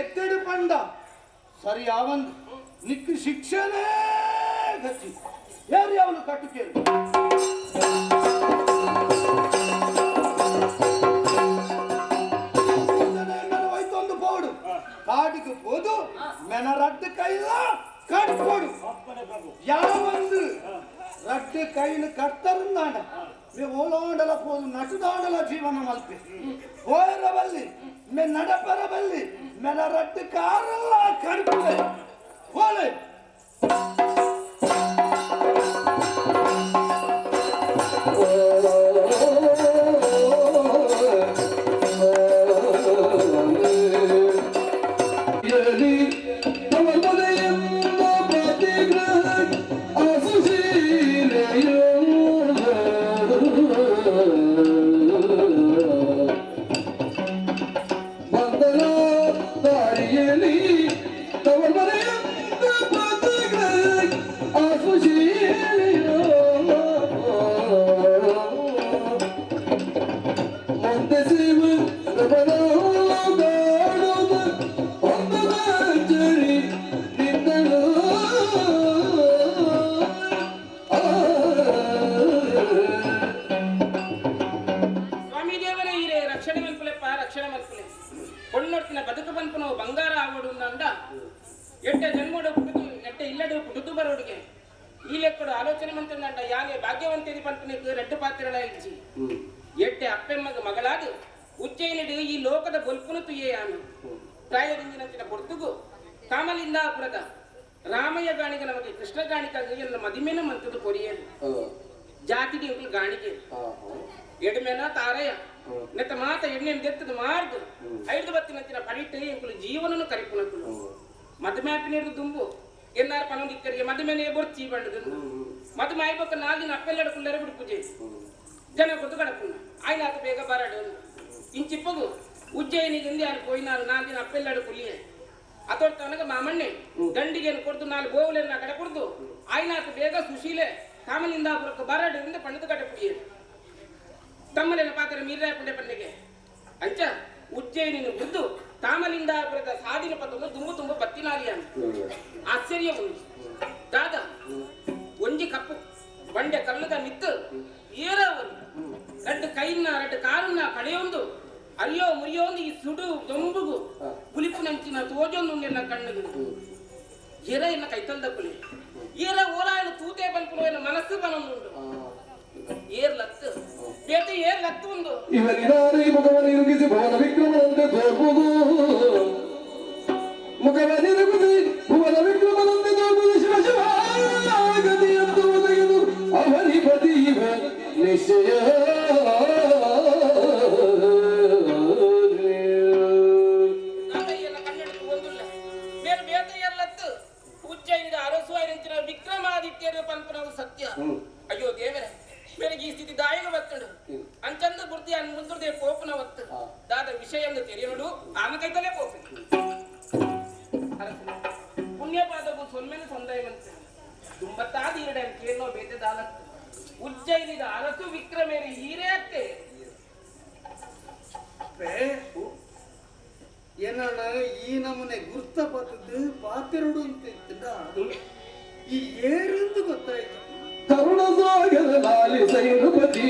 ಎತ್ತೆಡು ಪಂಡ ಸರಿ ಯಾವಂದು ನಿಕ್ಕು ಶಿಕ್ಷಣೇ ಗತಿ ಯಾರು ಯಾವನು ಕಟ್ಟು ಕೇಳು ಹೋಯ್ತೊಂದು ಪೋಡು ಕಾಡಿಗೆ ಪೋದು ಮೆನ ರಡ್ಡು ಕೈಲ ಕಟ್ಕೊಡು ಯಾವಂದು ರಡ್ಡು ಕೈಲು ಕಟ್ಟರಂದಾಂಡ ಮೇ ಓಲಾಂಡಲ ಪೋದು ನಟುದಾಂಡಲ ಜೀವನ ಮಲ್ಪೆ ಹೋಯರ ಬಲ್ಲಿ ಮೇ ನಡಪರ ಬಲ್ಲಿ ಮೆನ ರಡ್ಡು ಕಾರಲ್ಲ ಕಡ್ಪುಲೆ ಹೋಲೆ. ಎಟ್ಟೆ ಜನ್ಮಡು ಪುಟ್ಟುದು ಎಟ್ಟೆ ಇಲ್ಲಡು ಪುಟ್ಟುದು ಬರೋಡುಗೆ ಈ ಲೆಕ್ಕಡು ಆಲೋಚನೆ ಮಂತಂದಂಡ ಯಾನೆ ಭಾಗ್ಯವಂತೇದಿ ಪಂಪನಿಗೆ ರೆಡ್ಡು ಪಾತ್ರೆಗಳ ಇಜ್ಜಿ ಎಟ್ಟೆ ಅಪ್ಪೆಮ್ಮಗ ಮಗಳಾದು ಉಜ್ಜಯಿನಿಡು ಈ ಲೋಕದ ಬೊಲ್ಪುನು ತುಯ್ಯೆ ಯಾನು ಪ್ರಾಯದಿಂಜಿನಂಚಿನ ಪೊರ್ತುಗು ಕಾಮಲಿಂದಾಪುರದ ರಾಮಯ್ಯ ಗಾಣಿಗ ನಮಗೆ ಕೃಷ್ಣ ಗಾಣಿಕಾಗಿ ಎಲ್ಲ ಮದಿಮೇನ ಮಂತದ್ದು ಕೊರಿಯೇನು ಜಾತಿಗೆ ಇಂಕಲು ಗಾಣಿಗೆ ಎಡ್ಮೆನ ತಾರಯ್ಯ ನೆತ್ತ ಮಾತ ಎಣ್ಣೆ ದೆತ್ತದ ಮಾರ್ದು ಐದು ಬತ್ತಿನಂಚಿನ ಪಡಿಟ್ಟು ಇಂಕಲು ಜೀವನನು ಕರಿಪುನಕುಲು ಮದುವೆ ದುಂಬು ಎನ್ನಾರ ಪನೊಂದಿಕ್ಕರಿಗೆ ಮದುವೆನೇ ಬೊರ್ಚಿ ಬಂಡದು ಮದುವೆ ಆಯ್ಬೊಕ್ಕ ನಾಲ್ದಿನ ಅಪ್ಪೆಲ್ಲಡ ಕುಲ್ಲರೆ ಬಿಡು ಪೂಜೆ ಜನ ಕೊದ್ದು ಕಡಪುಣ್ಣ ಆಯ್ನಾತ ಬೇಗ ಬರಡು ಇಂಚಿಪ್ಪಗು ಉಜ್ಜಯಿನಿಗಿಂದ ಯಾರು ಪೋಯಿನಾರು ನಾಲ್ದಿನ ಅಪ್ಪೆಲ್ಲಡ ಕುಲ್ಲಿಯೆ ಅತೊಡ್ತವನಗ ಮಾಮಣ್ಣೆ ದಂಡಿಗೇನು ಕೊಡ್ದು ನಾಲ್ ಗೋವುಲೆನ್ನ ಕಡೆ ಕೊಡ್ದು ಆಯ್ನಾತ ಬೇಗ ಸುಶೀಲೆ ಕಾಮಲಿಂದಾಪುರಕ್ಕೆ ಬರಡು ಇಂದ ಪಂಡದು ಕಡೆ ತಮ್ಮಲೇನ ಪಾತ್ರ ಮೀರಾಯಪಂಡೆ ಪಂಡಿಗೆ ಅಂಚ ಉಜ್ಜಯಿನಿನ ಬುದ್ದು ತಾಮಲಿಂದಾಪುರದ ಸಾದಿನ ಪದವನ್ನು ತುಂಬು ತುಂಬ ಬತ್ತಿನಾಲಿಯ ಆಶ್ಚರ್ಯ ಉಂಟು ದಾದ ಒಂಜಿ ಕಪ್ಪು ಬಂಡೆ ಕಲ್ಲದ ಮಿತ್ತು ಏರವರು ರಡ್ಡು ಕೈನ ರಡ್ಡು ಕಾಲನ್ನ ಕಳೆಯೊಂದು ಅಯ್ಯೋ ಮುರಿಯೋಂದು ಈ ಸುಡು ದೊಂಬುಗು ಪುಲಿಪು ನಂಚಿನ ತೋಜೊಂದು ಉಂಡೆನ್ನ ಕಣ್ಣುಗು ಏರ ಎನ್ನ ಕೈತಲ್ದ ಪುಲಿ ಏರ ಓಲಾಯನ ತೂತೆ ಬನ್ಪುನ ಮನಸ್ಸು ಬನೊಂದುಂಡು ಏರ್ ಲತ್ತು ಬೇತೆ ಏರ್ ಲತ್ತು ಉಂದು ಇವನಿದಾರೆ ಮುಖವನ್ನು ಇರುಗಿಸಿ ಭುವನ ವಿಕ್ರಮನಂತೆ ತೋರ್ಪುದು ಮುಖವನ್ನಿರುಗಿಸಿ ಭುವನ ವಿಕ್ರಮನಂತೆ ತೋರ್ಪುದು ಶಿವ ಶಿವ ಗತಿಯಂತು ಒದಗಿದು ಅವನಿಪತಿ ಇವ ನಿಶ್ಚಯ. ಬೇರೆ ಬೇತೆ ಏರ್ಲತ್ತು ಉಜ್ಜಯಿನಿದ ಅರಸುವಾಯಿನಂಚಿನ ವಿಕ್ರಮಾದಿತ್ಯರು ಪನ್ಪುನವು ಸತ್ಯ. ಅಯ್ಯೋ ದೇವರೇ, ಮೇರೆಗೆ ಈ ಸ್ಥಿತಿ ದಾಯಿಗ ಬತ್ತುಂಡು ಅಂಚಂದು ಬುರ್ದಿ ಅನ್ ಮುಂದುರ್ದೆ ಪೋಪುನ ಒತ್ತು. ದಾದ ಎಂದು ತೆರೆಯೋಡು ಆನ ಕೈತಲೇ ಹೋಗ್ತೀನಿ. ಪುಣ್ಯಪಾದಕ್ಕೂ ಸೊನ್ಮೆನ ಸಂದಾಯವಂತೆ ತುಂಬತ್ತಾದ ಈರಡೆ ಕೇಳೋ ಬೇಟೆದಾಲತ್ತು ಉಜ್ಜಯಿನಿದ ಅರಸು ವಿಕ್ರಮೇರಿ ಹೀರೇ ಅತ್ತೆ. ಏನಣ್ಣ ಈ ನಮೂನೆ ಗುರ್ತ ಪತ್ತದ್ದು ಪಾತಿರುಡು ಅಂತ ಇತ್ತಿದ್ದ ಈ ಏರೆಂದು ಗೊತ್ತಾಯ್ತು. ಕರುಣ ಸಾಗರ ಲಾಲಿ ಸೈರುಪತಿ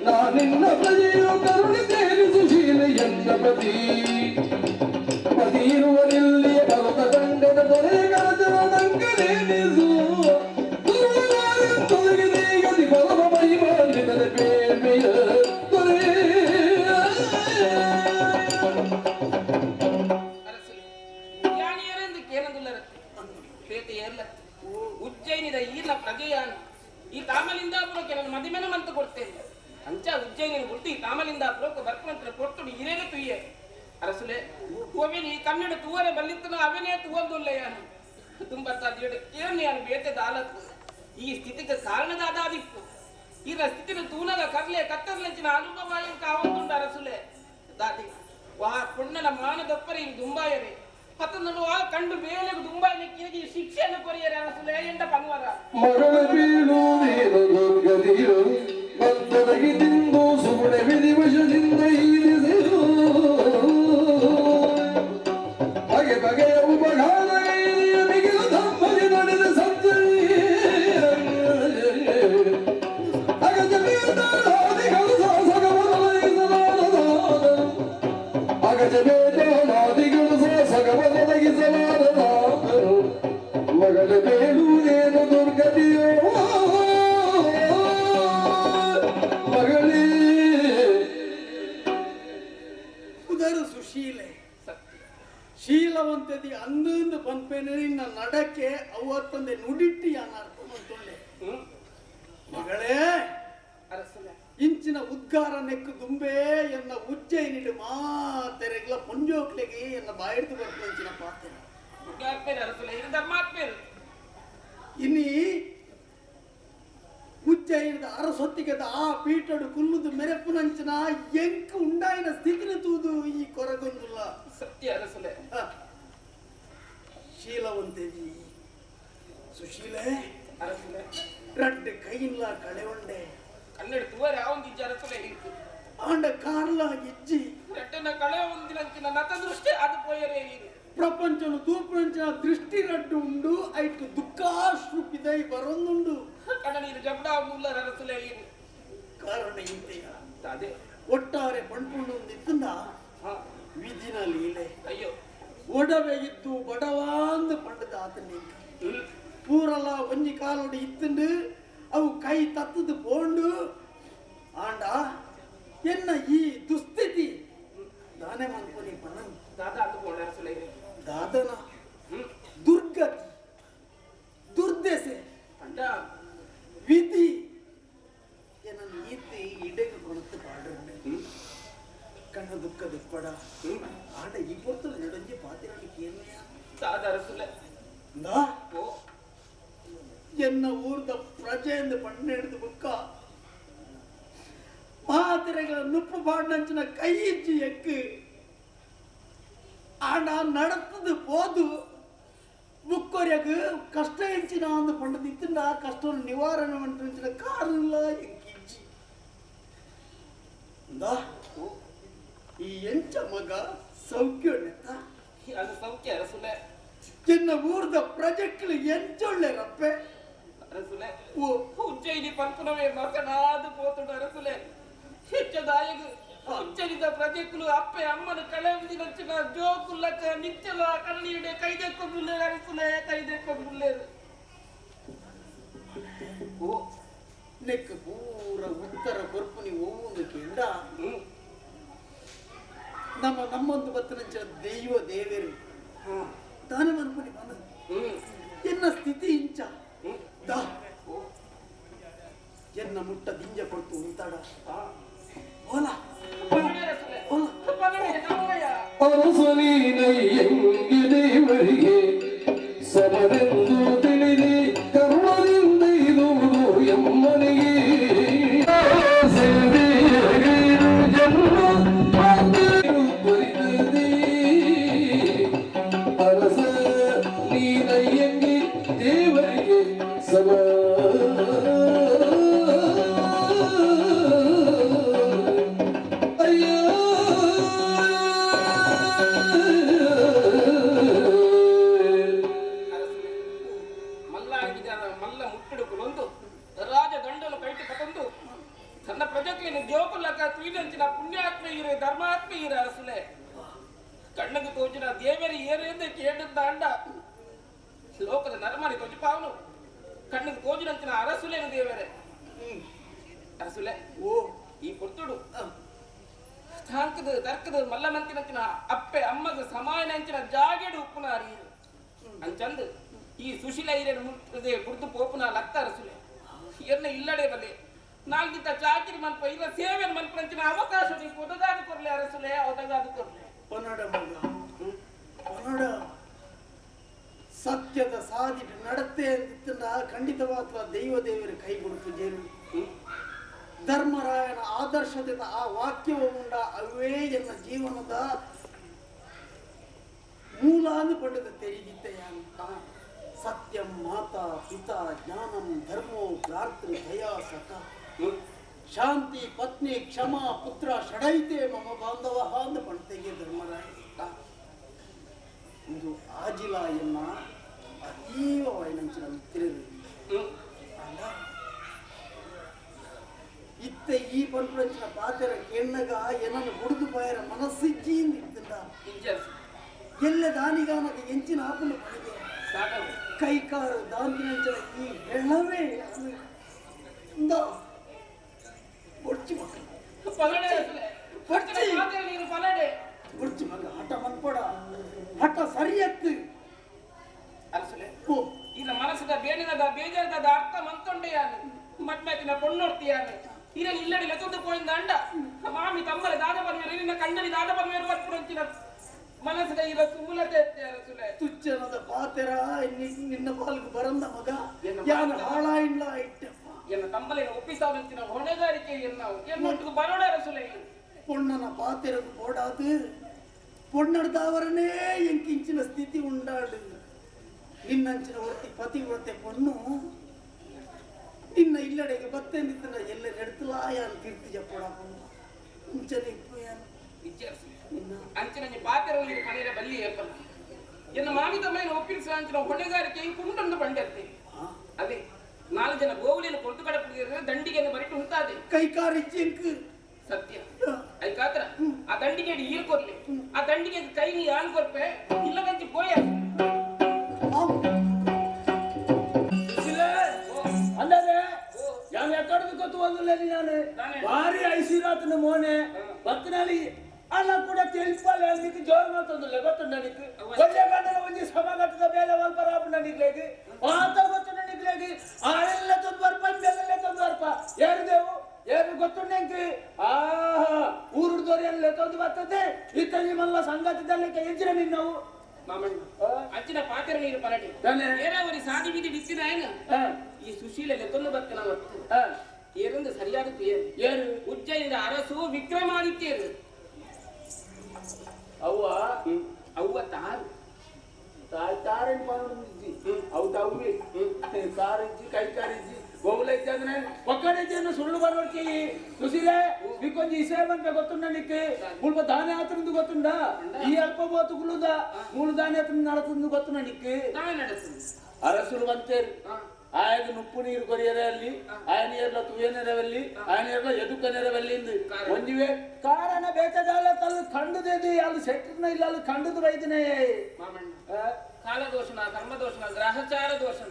ನಾ ನಿನ್ನ ಪ್ರಜೆಯು ಕರುಣಿ ತೇರಿ ಸುಶೀಲ ಎನ್ನ ಪತಿ ಪತಿ ಇರುವನಿಲ್ಲಿಯ ಭರತ ದಂಡದ ದೊರೆ ಕರಚನ ದಂಗನೇನಿಸು ತೊಲಗಿದೆ ಗತಿ ಪರಮ ಮಹಿಮಾನ್ವಿತನ ಪೇಮೆಯ ದೊರೆ. ಅರಸು ಯಾನಿಯರೆಂದು ಕೇನದುಲ್ಲರತ್ತೆ ಪೇಟೆ ಏರ್ಲತ್ತೆ ಉಜ್ಜಯಿನಿದ ಈರ್ನ ಪ್ರಜೆಯಾನು ಈ ತಾಮಲಿಂದಾಪುರಕ್ಕೆ ನನ್ನ ಮದಿಮೆನ ಮಂತು ಕೊಡ್ತೇನೆ ಅಂಚ ಉಜ್ಜಯಿನಿ ಗುರ್ತು ಈ ತಾಮಲಿಂದಾಪುರಕ್ಕೆ ಬರ್ಪನಂತರ ಕೊಡ್ತುಡು ಇರೇನು ತುಯ್ಯೆ ಅರಸುಲೆ ಕೋವಿನ ಈ ಕನ್ನಡ ತೂವರೆ ಬಲ್ಲಿತ್ತನ ಅವನೇ ತೂವಂದುಲ್ಲ ಯಾನು ತುಂಬ ತಾದಿಯಡು ಕೇನು ಯಾನು ಬೇಟೆ ದಾಲತ್ತು ಈ ಸ್ಥಿತಿಗೆ ಕಾರಣದಾದಾದಿಪ್ಪು ಈರ ಸ್ಥಿತಿನ ತೂನಗ ಕರ್ಲೆ ಕತ್ತರ್ಲಂಚಿನ ಅನುಭವ ಕಾವಂದುಂಡು ಅರಸುಲೆ ದಾದಿ ವಾ ಪುಣ್ಣನ ಮಾನದೊಪ್ಪರೆ ಇಲ್ಲಿ ದುಂಬಾಯರೆ ಹತ್ತನಡು ಆ ಕಂಡು ಬೇಲೆಗು ದುಂಬಾಯನೆ ಕಿರಗಿ ಶಿಕ್ಷೆಯನ್ನು ಕೊರಿಯರೆ ಅರಸುಲೆ ಎಂಡ ಪನ್ವರ ಮರಳ ಬೀಳುವುದೇನು ದುರ್ಗತಿಯು ಬಂದೊದಗಿ ತಿಂದು ಸುಗುಣೆ ವಿಧಿ ವಶದಿಂದ ಈರಿಸೆಯು ಬಗೆ ಬಗೆಯ ಉಪಘಾತ ಮಿಗಿಲು ಧರ್ಮದಿ ನಡೆದ ಸಜ್ಜನಿ ಅಗಜ ಅಗಜಬೇದಾದಿಗಳು ಸಗಬದಗಿಸಲಾರದಾದರು ಮಗಳ ಬೇಡುವುದೇನು ದುರ್ಗತಿಯೋ ಮಗಳೇ. ಉದರ ಸುಶೀಲೆ ಶೀಲವಂತದಿ ಅಂದು ಪನ್ಪೇನೆ ನಿನ್ನ ನಡಕೆ ಅವತ್ತಂದೆ ನುಡಿಟ್ಟಿ ಯಾನ ಅರ್ಥ ಮಂತೊಳ್ಳೆ ಮಗಳೇ. ಅರಸುಲೆ ಇಂಚಿನ ಉದ್ಗಾರ ನೆಕ್ಕು ದುಂಬೆ ಎನ್ನ ಉಜ್ಜಯಿನಿಡು ಮಾತೆರೆಗ್ಲ ಪುಂಜೋಕ್ಲೆಗೆ ಎನ್ನ ಬಾಯಿಡ್ದು ಬರ್ತು ಇಂಚಿನ ಪಾತ್ರ. ಪುಣ್ಯಾತ್ಮೇರು ಅರಸುಲೆ ಇದು ಧರ್ಮಾತ್ಮೇರು. ಇನ್ನಿ ಉಜ್ಜಯಿನದ ಅರಸೊತ್ತಿಗೆದ ಆ ಪೀಠಡು ಕುಲ್ಲುದು ಮೆರೆಪುನಂಚಿನ ಎಂಕ್ ಉಂಡಾಯಿನ ಸ್ಥಿತಿನ ತೂದು ಈ ಕೊರಗೊಂದುಲ್ಲ. ಸತ್ಯ ಅರಸುಲೆ. ಶೀಲವಂತೇವಿ ಸುಶೀಲೆ ಅರಸುಲೆ ರಡ್ಡು ಕೈಯಿಲ್ಲ ಕಳೆವಂಡೆ ಕನ್ನಡ ತೂವರೆ ಯಾವೊಂದು ಇಜ್ಜ ಅರಸುಲೆ ಆಂಡ ಕಾರ್ಲ ಇಜ್ಜಿ ರಡ್ಡನ ಕಳೆ ಒಂದಿನಂಚಿನ ನತ ದೃಷ್ಟಿ ಅದು ಪೋಯರೇ ಇದು ಪ್ರಪಂಚನು ತೂಪುನಂಚಿನ ದೃಷ್ಟಿ ರಡ್ಡು ಉಂಡು ಐಟ್ ದುಃಖಾಶ್ರು ಪಿದೈ ಬರೊಂದುಂಡು. ಕಣ್ಣ ನೀರು ಜಬ್ಡ ಮುಲ್ಲರ ಅರಸುಲೆ ಇದು ಕಾರಣ ಇಂತೆಯ ಅದೇ ಒಟ್ಟಾರೆ ಪಣ್ಪುಂಡು ಒಂದಿತ್ತಂದ ಹಾ ವಿಧಿನ ಲೀಲೆ. ಅಯ್ಯೋ ಒಡವೆ ಇದ್ದು ಬಡವಾಂದು ಪಂಡದ ಆತನಿಂಕ ಪೂರಲ ಒಂಜಿ ಕಾಲೋಡು ಇತ್ತುಂಡು ಅವು ಕೈ ತತ್ತದು ಪೋಂಡು ಆಂಡ ಎನ್ನ ಈ ದುಸ್ಥಿತಿ ದಾನೆ ಮನ್ಪುನಿ ಪಣ. ದಾದಾ ಅದು ಪೋಣ ಅರಸುಲೆ ದಾದನ ದುರ್ಗತಿ ದುರ್ದೆಸೆ ಅಂಡ ವಿಧಿ ಎನ್ನ ಈತಿ ಇಡೆಗೆ ಕೊಣத்து ಪಾಡ್ರಂಡೆ ಕಣ್ಣ ದುಃಖ ದುಪ್ಪಡ ಆಂಡ ಈ ಪೊರ್ತಲು ನಡಂಜಿ ಪಾತಿರಕ್ಕೆ ಕೇಳ್ಮೆಯ ದಾದಾ ಅರಸುಲೆ ನಾ ಓ ಎನ್ನ ಊರ್ದ ಪ್ರಜೆಯಿಂದ ಪಣ್ಣೆಡ್ದು ಬುಕ್ಕ ಮಾತಿರೆಗಳ ನುಪ್ಪು ಪಾಡ್ನಂಚಿನ ಕೈ ಇಜ್ಜಿ ಎಕ್ಕು ಆಂಡ ನಡತದು ಪೋದು ಬುಕ್ಕೊರ್ಯಗ್ ಕಷ್ಟ ಎಂಚಿನ ಅಂದು ಪಂಡದ ಇತ್ತಿಂದ ಆ ಕಷ್ಟವನ್ನು ನಿವಾರಣೆ ಮಂಟಿನ ಕಾರಣ ಎಂಕಿಜ್ಜಿ ಇಂದಾ ಈ ಎಂಚ ಮಗ ಸೌಖ್ಯ ನೆತ್ತ ಅದು ಸೌಖ್ಯ ಅರಸುಲೆ ಎನ್ನ ಊರ್ದ ಪ್ರಜೆಕ್ಳು ಎಂಚೊಳ್ಳೆ ರಪ್ಪೆ ಅರಸುಲೆ ಓ ಉಜ್ಜಯಿನಿ ಪನ್ಪುನವೇ ಮಸನಾದು ಪೋತುಡು ಅರಸುಲೆ ಹೆಚ್ಚದಾಯಗು ಉಜ್ಜಯಿನಿದ ಪ್ರಜೆಕುಲು ಅಪ್ಪೆ ಅಮ್ಮನ ಕಳೆಂದಿನಂಚಿನ ಜೋಕುಲ್ಲಕ ನಿಚ್ಚಲ ಕಣ್ಣೀಡೆ ಕೈದೆಕ್ಕೊಂಬುಲ್ಲೇರು ಅರಸುಲೆ ಕೈದೆಕ್ಕೊಂಬುಲ್ಲೇರು ಓ ನೆಕ್ ಪೂರ ಉತ್ತರ ಕೊರ್ಪುನಿ ಓವುಂದು ಕೇಂಡ ನಮ್ಮ ನಮ್ಮೊಂದು ಬತ್ತನಂಚಿನ ದೈವ ದೇವರು ದಾನ ಮನ್ಪುನಿ ಬಂದ ಎನ್ನ ಸ್ಥಿತಿ ಇಂಚ ದಾ ಎನ್ನ ಮುಟ್ಟ ದಿಂಜ ಕೊಡ್ತು ಉಂತಾಡ ಓಲ ಓಲ ಅರಸನೀನಯ್ಯಂಗೆ ದೇವರಿಗೆ ಸಮರೆಂದು ತಿಳಿದಿ ಕರುಣದಿಂದ ಇರುವುದು ಎಮ್ಮನಿಗೆ ಸೇವೆಗೈದು ಜನ್ಮ ಅರಸುಲೆ ಕಣ್ಣಗೆ ತೋಚಿನ ದೇವರ ಏರೆಂದೇ ಕೇಳಿದ್ದಾಂಡ ಲೋಕದ ನರಮಾನಿ ತೊಜಪಾವನು ಕಣ್ಣಿಗೆ ತೋಜಿನಂಚಿನ ಅರಸುಲೇನು ದೇವರೇ ಅರಸುಲೆ ಓ ಈ ಪೊರ್ತುಡು ತಾಂಕದ ತರ್ಕದ ಮಲ್ಲಮಂತಿನಂಚಿನ ಅಪ್ಪೆ ಅಮ್ಮಗ ಸಮಾಯನಂಚಿನ ಜಾಗೆಡು ಉಪ್ಪುನಾರಿ ಅಂಚಂದು ಈ ಸುಶೀಲ ಹಿರಿಯರು ಮುಟ್ಟದೆ ಬುಡ್ದು ಪೋಪುನ ಲತ್ತ ಅರಸುಲೆ ಎನ್ನ ಇಲ್ಲಡೆ ಬಲೆ ನಾಲ್ಗಿದ್ದ ಚಾಕಿರಿ ಮನ್ಪ ಇಲ್ಲ ಸೇವೆ ಮನ್ಪನಂಚಿನ ಅವಕಾಶ ನೀವು ಒದಗಾದು ಕೊರ್ಲೆ ಅರಸುಲೆ ಒದಗಾದು ಕೊರ್ಲೆ. ಪನಡ ಮಗ ಪನಡ ಸತ್ಯದ ಸಾದಿ ನಡತೆ ಅಂದಿತ್ತಂಡ ಖಂಡಿತವಾದ ದೈವ ದೇವರ ಕೈ ಜೇನು. ಧರ್ಮರಾಯನ ಆದರ್ಶದಿಂದ ಆ ವಾಕ್ಯವು ಉಂಡ ಅವೇ ಎನ್ನ ಜೀವನದ ಮೂಲ ಅಂದುಕೊಂಡದ ತೆರಿಗಿತ್ತೆಯ ಸತ್ಯಂ ಮಾತಾ ಪಿತಾ ಜ್ಞಾನಂ ಧರ್ಮೋ ಭ್ರಾತೃ ದಯಾ ಸಖ ಶಾಂತಿ ಪತ್ನಿ ಕ್ಷಮಾ ಪುತ್ರ ಷಡೈತೆ ಮಮ ಬಾಂಧವ ಅಂದು ಧರ್ಮರಾಯ. ಇದು ಆಜಿಲ ಎನ್ನ ಅತೀವ ವೈನಂಚಿನ ಮಿತ್ರರು. ಅಲ್ಲ ಇತ್ತ ಈ ಪಂಪುರಂಚಿನ ಪಾತೆರ ಕೆಣ್ಣಗ ಏನನ್ನು ಬುಡುದು ಬಾಯರ ಮನಸ್ಸಿಜ್ಜಿ ಇತ್ತಿಂದ ಎಲ್ಲ ದಾನಿಗಾನಗ ಎಂಚಿನ ಆಪುನ ಪಣಿಗೆ ಕೈಕಾರು ದಾಂತಿನಂಚಿನ ಈ ಹೆಳ್ಳವೇ ಇಂದ ಒಡ್ಚಿ ಮಗ ಒಡ್ಚಿ ಮಗ ಹಠ ಮನ್ಪಡ ಹಠ ಸರಿಯತ್ತು ಅರಸುಲೆ ಇಲ್ಲ ಮನಸ್ಸದ ಬೇನಿನದ ಬೇಜಾರದ ಅರ್ಥ ಮಂತೊಂಡೆಯಾನು ಮಟ್ಮೆತಿನ ಪೊಣ್ಣೊಡ್ತಿಯಾನು ಇರನ್ ಇಲ್ಲಡಿ ಲೆತ್ತೊಂದು ಪೋಯಿಂದ ಅಂಡ ಮಾಮಿ ತಮ್ಮಲೆ ದಾದ ಪನ್ಮೇರು ನಿನ್ನ ಕಣ್ಣಲ್ಲಿ ದಾದ ಪನ್ಮೇರು ಬರ್ಪುರಂಚಿನ ಮನಸ್ಸದ ಇರ ಸುಮುಲತೆ ಅರಸುಲೆ. ತುಚ್ಚನದ ಪಾತೆರ ನಿನ್ನ ಪಾಲ್ಗು ಬರಂದ ಮಗ ಯಾನ ಹಾಳಾಯಿಲ್ಲ ಇಟ್ಟಪ್ಪ. ಎನ್ನ ತಮ್ಮಲೇನ ಒಪ್ಪಿಸಾವಂಚಿನ ಹೊಣೆಗಾರಿಕೆ ಎನ್ನ ಎನ್ನೊಟ್ಟಿಗೆ ಬರೋಡ ಅರಸುಲೆ. ಪೊಣ್ಣನ ಪಾತೆರಗು ಬೋಡಾದು ಪೊಣ್ಣಡ್ದಾವರನೇ ಎಂಕಿಂಚಿನ ಸ್ಥಿತಿ ಉಂಡಾಡು. ನಿನ್ನಂಚಿನ ಒರ್ತಿ ಪತಿವ್ರತೆ ಪೊಣ್ಣು ನಿನ್ನ ಇಲ್ಲಡೆಗೆ ಬತ್ತೆಂದಿತ್ತನ ಎಲ್ಲ ನೆಡ್ತಲಾಯಾನ್ ತೀರ್ತಿ ಜಪ್ಪಡ ಮುಂಚನೆ ಇಪ್ಪು ಯಾನು. ನಿನ್ನ ಅಂಚಿನ ಪಾತೆರ ಪನೇರ ಬಲ್ಲಿ ಏರ್ಪಲ್ಲ ಎನ್ನ ಮಾಮಿ ತಮ್ಮನ ಒಪ್ಪಿಸ ಅಂಚಿನ ಹೊಣೆಗಾರಿಕೆ ಕುಂಡೊಂದು ಬಂಡೆತ್ತೆ. ಅದೇ ನಾಲ್ಕು ಜನ ಗೋವುಲಿನ ಕೊರತು ಕಡಪಡಿದ್ರೆ ದಂಡಿಗೆಯನ್ನು ಬರಿಟು ಉಂಟಾದೆ. ಕೈಕಾರಿಜ್ಜಿಂಕ್ ಸತ್ಯ ಐಕಾತ್ರ ಆ ದಂಡಿಗೆ ಈರ್ ಕೊರ್ಲಿ ಆ ದಂಡಿಗೆ ಕೈ ನೀ ಯಾನ್ ಕೊರ್ಪೆ ಇಲ್ಲದಂಚಿ ಪೋಯ. ಅಂದಾರೆ ಯಾವ ಎಕ್ಕಡದ ಗೊತ್ತು ಒಂದುಲೇನಿ ನಾನು ಭಾರಿ ಐಸಿರಾತನ ಮೋನೆ ಬತ್ತಿನಲ್ಲಿ ಅಲ್ಲ ಕೂಡ ತಿಳಿಪಾಲೆ నీకు ಜೋರ್ ಮಾತೊಂದುಲ್ಲ ಗೊತ್ತುಂಡ నీకు ಒಂದೇ ಗಂಟಲ ಒಂಜಿ ಸಮಗಟ್ಟದ ಬೇಲೆ ಒಲ್ಪ ರಾಪುಂಡ ನಿಕ್ಲೇಗಿ ಆತ ಗೊತ್ತುಂಡ ನಿಕ್ಲೇಗಿ ಆಳೆಲ್ಲ ತೊಂದು ಬರ್ಪ ಬೆಲ್ಲ ತೊಂದು ಬರ್ಪ ಏರು ದೇವು ಏರು ಗೊತ್ತುಂಡೆಂಕ್ ಆಹಾ ಊರುಡ್ದೋರಿ ಎಲ್ಲ ತೊಂದು ಬರ್ತದೆ ಇತ್ತಂಜಿ ಮಲ್ಲ ಸಂಗತಿದಲ್ಲಿ ಎಂಚಿನ ನಿನ್ನವು ಮಾಮಣ್ಣ ಅಂಚಿನ ಪಾತೆರ ನೀರು ಪಲಟಿ ಏರಾವರಿ ಸಾದಿ ಬೀದಿ ಬಿತ್ತಿನ ಏನು ಈ ಸುಶೀಲ ಲೆತ್ತೊಂದು ಬತ್ತಿನ ಮತ್ತು ಏರೆಂದು ಸರಿಯಾದ ಏರು ಏರು ಉಜ್ಜಯಿನಿದ ಅರಸು ವಿಕ್ರಮಾದಿತ್ಯರು ಅವ್ವ ಅವ್ವ ತಾರು ತಾಯಿ ತಾರని పనుంది ಅವು ತಾವು ಕಾರಿಜ್ಜಿ ಕೈ ಕಾರಿಜ್ಜಿ ಗೋಗುಲ ಇದ್ದಂದ್ರೆ ಒಕ್ಕಡೆ ಸುಳ್ಳು ಬರೋಡ್ಕಿ ಸುಶೀಲೆ నీకొంచెం ఇసేమంటే ಗೊತ್ತುಂಡ నీకు ముల్ప దాని ఆత్రంದು ಗೊತ್ತುಂಡ ಈ ಅಲ್ಪ ಬೋತು ಮೂಳು ದಾని ಆತ್ರ ನಡತಂದು ಗೊತ್ತುಂಡ నీకు ತಾನೇ ನಡೆಸುದು ಅರಸುರು ಬಂತೇರು ఆయన నుప్పు నీరు కొరియరే ಅಲ್ಲಿ ఆయన ఎర్ల తుయ్యನೆరవల్లి ఆయన ఎర్ల ಎದುಕನೆರವಲ್ಲಿ ಒಂಜಿವೆ ಕಾರಣ ಬೇತದಾಲ ತಲ್ಲು ಕಂಡುದೇದಿ ಅಲ್ಲಿ ಸೆಟ್ಟಿನ ಇಲ್ಲ ಅಲ್ಲಿ ಕಂಡುದು ಬೈದಿನೇ. ಮಾಮಣ್ಣ ಕಾಲದೋಷಣ ಕರ್ಮದೋಷಣ ಗ್ರಹಚಾರ ದೋಷಣ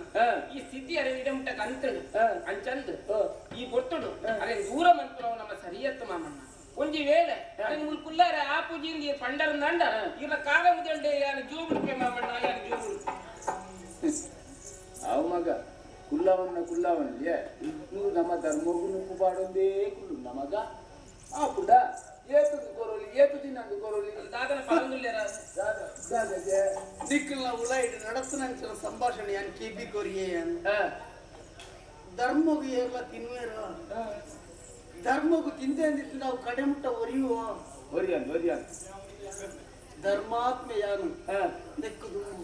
ಈ ಸ್ಥಿತಿ ಅರೆ ಇಡಮುಟ್ಟ ಕಂತಡು ಅಂಚಂದು ಈ ಬೊರ್ತುಡು ಅರೆ ದೂರ ಮಂತ್ನವು ನಮ್ಮ ಸರಿಯತ್ತು ಮಾಮಣ್ಣ. ಒಂಜಿ ವೇಳೆ ಅರೆ ಮುಲ್ ಕುಲ್ಲಾರೆ ಆ ಪೂಜಿಯಿಂದ ಈ ಪಂಡರಂದಂಡ ಇರ ಕಾಲ ಮುದಲ್ಡೆ ಯಾರು ಜೂ ಬಿಡ್ಪೆ ಮಾಮಣ್ಣ ಯಾರು ಜೂ ಬಿಡ್ಪೆ. ಅವು ಮಗ ಕುಲ್ಲವನ್ನ ಕುಲ್ಲವನ್ಗೆ నువ్వు ನಮ್ಮ ಧರ್ಮಗೂ ನುಪ್ಪು ಪಾಡೊಂದೇ ಕುಲ್ಲು ನಮಗ ಆ ಪುಡ ಏತು ಕೊರೊಲಿ ಏತು ತಿನ್ನಂದು ಕೊರೊಲಿ ದಾದನ ಪರಂದುಲ್ಲೇರ ದಾದಗೆ ನಿಕ್ಕಲ್ನ ಉಲಾಯಿಡ್ ನಡತನಂಚಿನ ಸಂಭಾಷಣೆ ಯಾನ್ ಕೆಬಿ ಕೊರಿಯೆ ಯಾನ್ ಧರ್ಮಗು ಏರ್ಲ ತಿನ್ವೇರ ಧರ್ಮಗು ತಿಂದೆ ಅಂದಿತ್ತು ನಾವು ಕಡೆಮುಟ್ಟ ಒರಿಯುವ ಒರಿಯನ್ ಒರಿಯನ್ ಧರ್ಮಾತ್ಮೆ ಯಾನು ನೆಕ್ಕು ದುಂಬು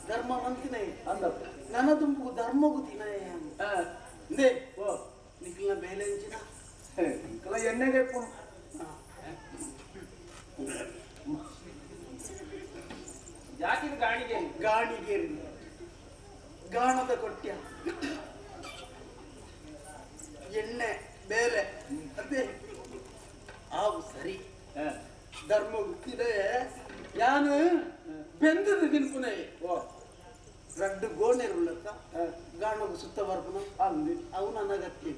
ಧರ್ಮ ಮಂತಿನೇ ಅಂದಪ್ಪ ನನ ದುಂಬು ಧರ್ಮಗು ತಿನ್ನಯ ಯಾನು ಇಂದೇ ಓ ನಿಕ್ಕಲ್ನ ಬೇಲೆಂಚಿನ ಇಂಕಲ ಎಣ್ಣೆಗೆ ಪುಣ್ ಜಾತಿದ ಗಾಣಿಗೆ ಗಾಣಿಗೇರಿ ಗಾಣದ ಕೊಟ್ಯ ಎಣ್ಣೆ ಬೇಲೆ ಅದೇ ಆವು ಸರಿ. ಧರ್ಮ ಗೊತ್ತಿದೆ ಯಾನು ಬೆಂದದ ತಿನ್ಪುನೆ ರಡ್ಡು ಗೋಣೆರು ಉಳ್ಳತ್ತ ಗಾಣಗು ಸುತ್ತ ಬರ್ಪುನ ಅಂದು ಅವು ನನಗತ್ತಿ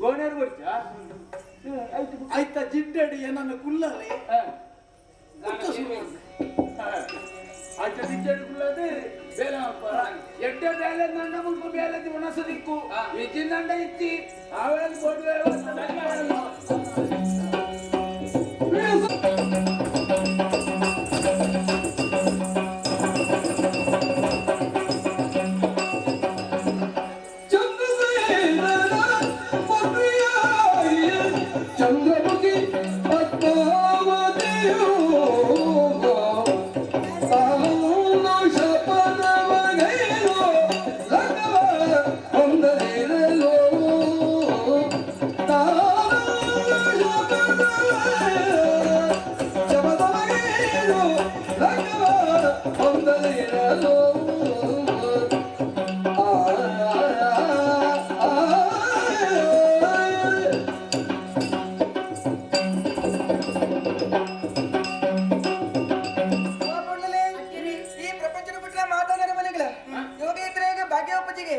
ಗೋಣೆರು ಕೊಡ್ಚಾ ಆಯ್ತು. ಆಯ್ತಾ ಜಿಡ್ಡಡಿ ಏನನ್ನ ಕುಲ್ಲಲೆ ಮುತ್ತ ಸುರು. ಆಯ್ತು ಜಿಡ್ಡಡಿ ಕುಲ್ಲದೆ ಬೇಲೆ ಮಲ್ಪರ ಎಡ್ಡೆ ಬೇಲೆ ನಂಡ ಮುಲ್ಪ ಬೇಲೆ ಉಣಸ ದಿಕ್ಕು ಇಜ್ಜಿಂದಂಡ ಇತ್ತಿ ಆವೇಳ ಕೊಡುವೆ. ಚಂದ್ರಸೇನನ ಪತ್ನಿಯಾಯಿಯ ಚಂದ್ರಮುಖಿ ಪದ್ಮಾವತಿಯು ತಾನು ಶಪಥವಗೈದು ಲಗ್ನವ ಹೊಂದಲಿರಲು. ತಾನು ಶಪಥವಗೈದು ಲಗ್ನವ ಹೊಂದಲಿರಲು. ಈ ಪ್ರಪಂಚದ ಬಿಟ್ರೆ ಮಾತಾಡೋ ಮನೆಗಳ ಯೋಗ ಇದ್ರೆ ಈಗ ಭಾಗ್ಯ ಉಪಜಿಗೆ,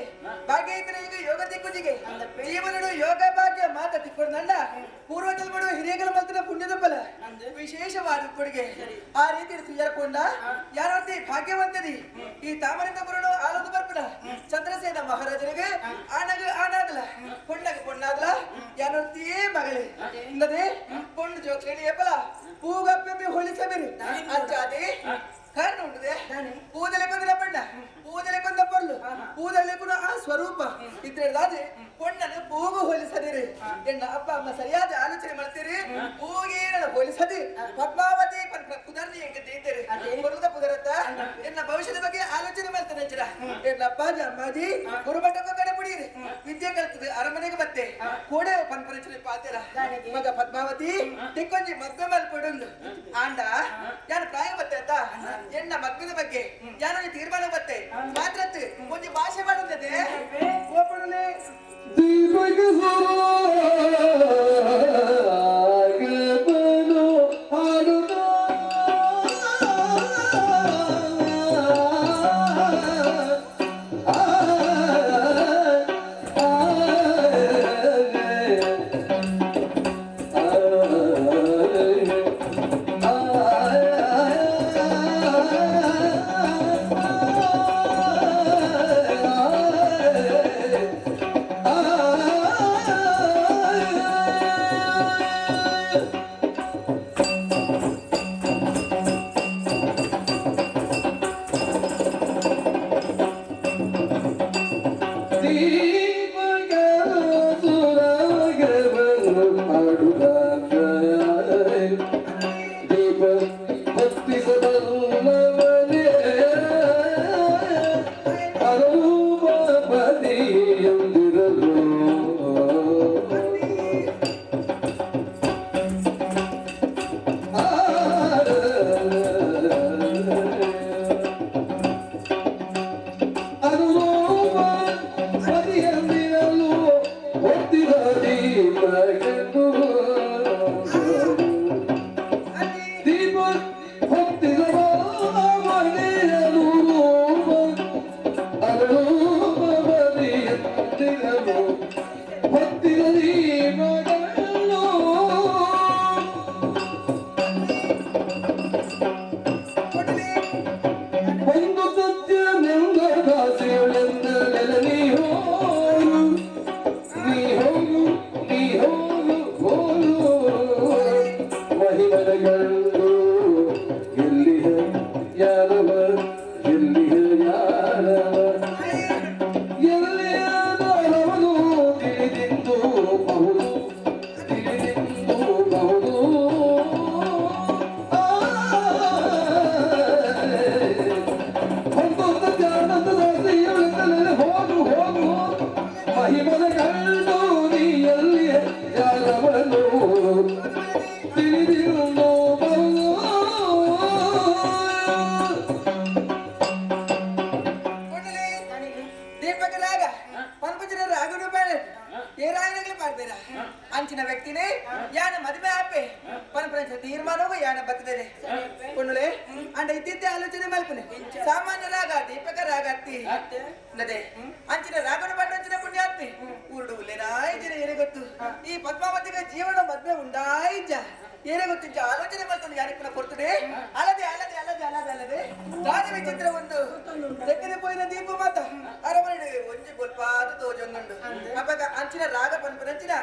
ಭಾಗ್ಯ ಇದ್ರೆ ಈಗ ಯೋಗ ದಿಕ್ಕುಜಿಗೆ. ಜೀವನಡು ಯೋಗ ಭಾಗ್ಯ ಮಾತ ತಿಕ್ಕೊಡ್ನಂಡ ಪೂರ್ವ ಜನ್ಮಡು ಹಿರಿಯಗಳ ಮಲ್ತಿನ ಪುಣ್ಯದ ಬಲ ವಿಶೇಷವಾದ ಕೊಡುಗೆ. ಆ ರೀತಿ ತುಯ್ಯರ್ಕೊಂಡ ಯಾರತಿ ಭಾಗ್ಯವಂತದಿ ಈ ತಾಮರಿಂದ ಬರೋಣ ಆಲೋದು ಬರ್ಪುನ ಚಂದ್ರಸೇನ ಮಹಾರಾಜರಿಗೆ ಆಣಗ ಆಣಾದಲ ಪೊಣ್ಣಗ ಪೊಣ್ಣಾದಲ ಯಾರತಿಯೇ ಮಗಳೇ ಇನ್ನದೇ ಪೊಣ್ಣು ಜೋಕ್ಲೇಣಿ ಏಪಲ ಪೂಗಪ್ಪೆ ಹೋಲಿಸಬೇರಿ ಅಂಚಾದೆ. ಕಾರಣ ಉಂಟದೆ ಪೂದಲೆ ಕೊಂದಿನ ಬಣ್ಣ, ಪೂದಲೆ ಕೊಂದ ಪೊರ್ಲು, ಪೂದಲೆ ಕೂಡ ಆ ಸ್ವರೂಪ ಇದ್ರಲ್ಲಾದ್ರೆ ಪೊಣ್ಣನ್ನು ಪೂಗು ಹೋಲಿಸದಿರಿ. ಎನ್ನ ಅಪ್ಪ ಅಮ್ಮ ಸರಿಯಾದ ಆಲೋಚನೆ ಮಾಡ್ತೀರಿ. ಪೂಗೇನ ಹೋಲಿಸದಿ ಪದ್ಮಾವತಿ ಪುನರ್ನಿ ಎಂಕ ದೀತೀರಿ ಪೊರ್ಲದ ಪುದರತ್ತ. ಎನ್ನ ಭವಿಷ್ಯದ ಬಗ್ಗೆ ಆಲೋಚನೆ ಮಾಡ್ತಾನೆ ಅಂಚಿನ ಎನ್ನ ಅಪ್ಪಾಜಿ ಅಮ್ಮಾಜಿ ಗುರುಮಠಕ್ಕ ಕಡೆ ಪುಡಿಯಿರಿ. ವಿದ್ಯೆ ಕಲ್ತದೆ ಅರಮನೆಗೆ ಬತ್ತೆ ಕೋಡೆ ಪನ್ಪರಿಚನೆ ಪಾತೀರ ಮಗ ಪದ್ಮಾವತಿ ತಿಕ್ಕೊಂಜಿ ಮದ್ವೆ ಮಲ್ಪಡುಂದು. ಆಂಡ ಯಾರು ಪ್ರಾಯ ಬತ್ತೆ ಆತ ಎನ್ನ ಮದ್ವೆದ ಬಗ್ಗೆ ಯಾರೋ ತೀರ್ಮಾನ ಬತ್ತೆ ಮಾತ್ರತ್ತು ಒಂಜಿ ಭಾಷೆ ಮಾಡುತ್ತದೆ ಓಪಡಲೆ. ದೀಪಕ ಸುರಾಗಬನು ಹಾಡುತ್ತ ಆ ಆ ದೀಪಕ ಸುರಾಗವನ್ನು ಹಾಡುತ್ತ ದೀಪ ಹೊತ್ತಿಸಬಲ್ಲವನೇ ಅರೂಪಪತಿಯಂದಿರಲು. ಅನುರೂಪ ಪತಿಯಂದಿರಲು ಹೊತ್ತಿದ ದೀಪಗೆಂದು ದೀಪ ಹೊತ್ತಿದ ಅನುರೂಪ ಅನುರೂಪ ಪತಿಯಂದಿರಲು ಹೊತ್ತಿದ ದೀಪಗಳು. ಒಂದು ಸತ್ಯ ನಿಂದ ದಾಸಿಯುಳೆಂದಲೆಲ ನೀ ಹೋಗು ನೀ ಹೋಗು ನೀ ಹೋಗು ಹೋಗು ಮಹಿಮದ ಗಂಡು ಎಲ್ಲಿಹ ಯಾರವ ಎಲ್ಲಿಹ ಯಾರವ ಎಲ್ಲಿಯಾದವನು ತಿಳಿದಿಂದು ಬಹುದು ತಿಳಿದಿಂದು ಬಹುದು. ಆ ಒಂದು ಜ್ಞಾನದ ಹೋಗು ಹೋಗು ಮಹಿಮದ ಕಂಡು ನೀ ಎಲ್ಲಿ ಯಾರವನು ತಿಳಿದಿರುವುದು ಬಹುದು. ಕೊಡಲಿ ದೀಪಕ ರಾಗ ಪಂಪಜನ ರಾಗನು ಬೇಡ ಏರಾಯನಗಳು ಪಾಡ್ಬೇಡ. ಅಂಚಿನ ವ್ಯಕ್ತಿನೇ ಯಾನ ಮದುವೆ ಆಪೆ. ತೀರ್ಮಾನವೂ ಯಾನ ಬರ್ತದೆ ಕೊಂಡುಲೆ ಅಂಡ ಇದ್ದಿದ್ದೆ ಆಲೋಚನೆ ಮಲ್ಪನೆ ಸಾಮಾನ್ಯ ರಾಗ ದೀಪಕ ರಾಗ ಅತ್ತಿ ನದೆ ಅಂಚಿನ ರಾಗನ ಪಂಡಂಚಿನ ಪುಣ್ಯಾತ್ಮಿ ಊರುಡು ಉಲ್ಲೇನಾಯ್ಜಿನ ಏನೇ ಗೊತ್ತು ಈ ಪದ್ಮಾವತಿಗೆ ಜೀವನ ಮದ್ವೆ ಉಂಡಾಯ್ಜ ಏನೇ ಗೊತ್ತಿಜ್ಜ ಆಲೋಚನೆ ಮಲ್ತೊಂದು ಯಾರಿಪ್ಪನ ಕೊಡ್ತದೆ ಅಲ್ಲದೆ ಅಲ್ಲದೆ ಅಲ್ಲದೆ ಅಲ್ಲದೆ ಅಲ್ಲದೆ ದಾರಿ ವಿಚಿತ್ರ ಒಂದು ತೆಗೆದು ಪೋಯಿನ ದೀಪ ಮಾತ ಅರಮನೆ ಒಂಜಿ ಬೊಲ್ಪಾದ ತೋಜೊಂದುಂಡು ಅಪಗ ಅಂಚಿನ ರಾಗ ಪನ್ಪನಂಚಿನ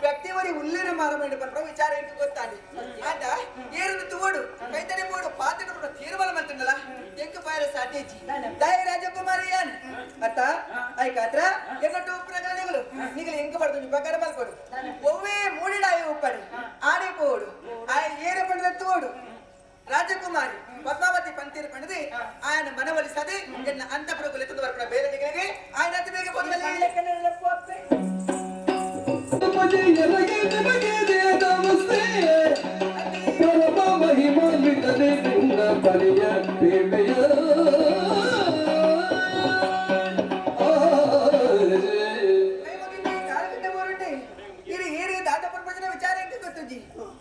ವ್ಯಕ್ತಿ ಒರಿ ಉಲ್ಲೇನ ಮಾರಮನೆ ಪನ್ಪನ ವಿಚಾರ ಎಂಕ್ ಗೊತ್ತಾಂಡಿ ಆಂಡ ಏರುಂದು ತೂವೊಡು ಕೈತಡೆ ಪೋಡು ಪಾತೆಡ ತೀರ್ಮಾನ ಮಲ್ತುಂಡಲ ಎಂಕ್ ಪಾಯರ ಸಾಧ್ಯ ಇಜ್ಜಿ ದಾಯ ರಾಜಕುಮಾರಿ ಯಾನ್ ಅತ್ತ ಐಕಾತ್ರ ಎನ್ನಟ್ಟು ಉಪ್ಪುನಗಲ ನಿಗಲು ನಿಗಲು ಎಂಕ್ ಪಡ್ದು ಉಪಕಾರ ಮಲ್ಪೊಡು ಒವ್ವೇ ಮೂಡಿಡಾಯ ಉಪ್ಪಡು ಆಡೆ ಪೋಡು ಆಯ ಏರ ಪಂಡದ ತೂವೊಡು ರಾಜಕುಮಾರಿ ಪದ್ಮಾವತಿ ಪಂತೀರು ಪಂಡದಿ ఆయన ಮನವೊಲಿಸದೆ ಎನ್ನ ಅಂತಪುರಕು ಲೆತ್ತದು ಬರ್ಪಣ ಬೇರೆ ನಿಗಲಿಗೆ ఆయన ಅತಿ ಬೇಗ ಪೋತಲ್ಲಿ ಪರಮ ಮಹಿಮಾನ್ವಿತನೆ ನಿನ್ನ ಬಲಿಯ ಬೇಮೆಯ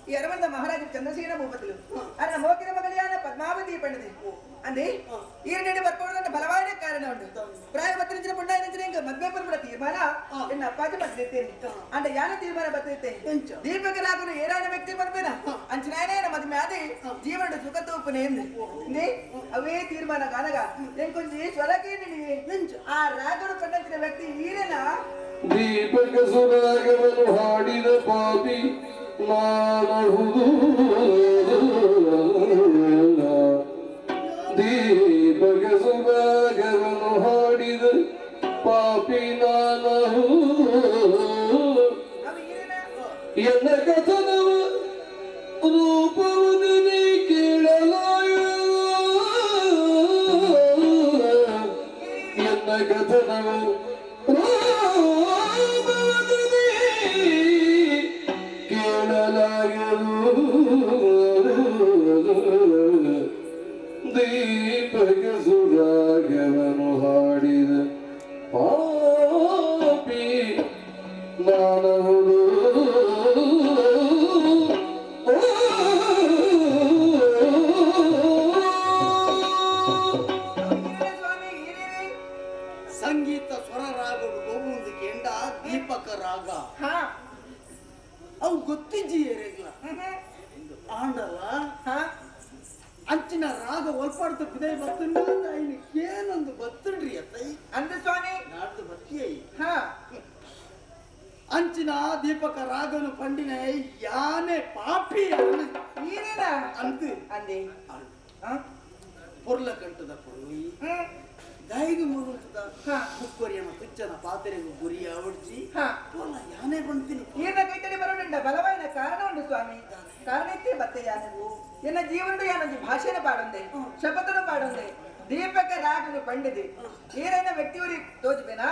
ಈ ಅರಮಂದ ಮಹಾರಾಜ ಚಂದ್ರಸೇನ ಭೂಪತಿಲು ಅರನ ಮೋಕಿನ ಮಗಳಿಯಾನ ಪದ್ಮಾವತಿ ಪಂಡದೆ ಅಂದೆ ಈರನೇಡು ಬರ್ಪೋಡು ಬಲವಾದ ಕಾರಣ ಉಂಟು ಪ್ರಾಯ ಬತ್ತಿನ ಪುಂಡಾಯನ ಇಂಕ ಮದ್ವೆ ಪನ್ಪುಡ ತೀರ್ಮಾನ ಎನ್ನ ಅಪ್ಪಾಜಿ ಬತ್ತಿದ್ದೇನೆ ಅಂಡ ಯಾನ ತೀರ್ಮಾನ ಬತ್ತಿದ್ದೆ ದೀಪಕ ರಾಗುನು ಏರಾನ ವ್ಯಕ್ತಿ ಪನ್ಪೇನ ಅಂಚಿನಾಯನ ಮದ್ವೆ ಆದಿ ಜೀವನದ ಸುಖ ತೂಪುನೆ ಎಂದೆ ಅವೇ ತೀರ್ಮಾನ ಕಾನಗ ಎಂಕೊಂಜಿ ಸ್ವರಕೇ ಆ ರಾಗನು ಪಂಡಂಚಿನ ವ್ಯಕ್ತಿ ಈರೇನ ದೀಪಕ ಸುರಾಗವನ್ನು ಹಾಡಿದ ಪಾಪಿ ನಾನಹುದು ದೀಪಕ ಸುರಾಗವನ್ನು ಹಾಡಿದ ಪಾಪಿ ನಾನಹುದು ಎನ್ನ ಕಥನವ ರೂಪವನ್ನು ನೀ ಕೇಳಲಾಯ ಎನ್ನ ಕಥನವ ರೂಪವನ್ನು ನೀ ಕೇಳಲಾಯರು ದೀಪಕ ಸುರಾಗವನು ಹಾಡಿದ ಪಾಪಿ ನಾನಹುದು ಸಂಗೀತ ಸ್ವರ ರಾಗಡು ಗೋವುಂದು ಕೆಂಡ ದೀಪಕ ರಾಗ ಅವು ಗೊತ್ತಿಜ್ಜಿ ಏರೆಗ್ಲ ಆಂಡಲ ಅಂಚಿನ ರಾಗ ಒಲ್ಪಾಡ್ತ ಬಿದೈ ಬತ್ತುಂಡ ಐನು ಏನೊಂದು ಬತ್ತುಂಡ್ರಿ ಅತ್ತೈ ಅಂದ ಸ್ವಾಮಿ ನಾಡ್ದು ಬತ್ತಿಯೈ ಅಂಚಿನ ದೀಪಕ ರಾಗನು ಪಂಡಿನ ಯಾನೆ ಪಾಪಿ ಈರೇನ ಅಂದು ಅಂದೆ ಪೊರ್ಲ ಕಂಟದ ಪೊರ್ಲುಯಿ ದಾಯಿಗೆ ಮುರುಳ್ತದ ಕುಕ್ಕೊರಿಯನ ತುಚ್ಚನ ಪಾತ್ರೆಗೂ ಗುರಿ ಅವಡ್ಜಿ ಪೊರ್ಲ ಯಾನೆ ಬಂತೀನಿ ಈರ್ನ ಕೈತಡಿ ಬರೋಡುಂಡ ಬಲವಾಯಿನ ಕಾರಣ ಉಂಟು ಸ್ವಾಮಿ ಕಾರಣ ಇತ್ತೇ ಬತ್ತೆ ಯಾನವು ಎನ್ನ ಜೀವನಡು ಯಾನೊಂಜಿ ಭಾಷೆನ ಪಾಡೊಂದೆ ಶಪಥನು ಪಾಡೊಂದೆ ದೀಪಕ ರಾಗನು ಪಂಡಿದೆ ಏರೈನ ವ್ಯಕ್ತಿಯವರಿ ತೋಜುಬೇನಾ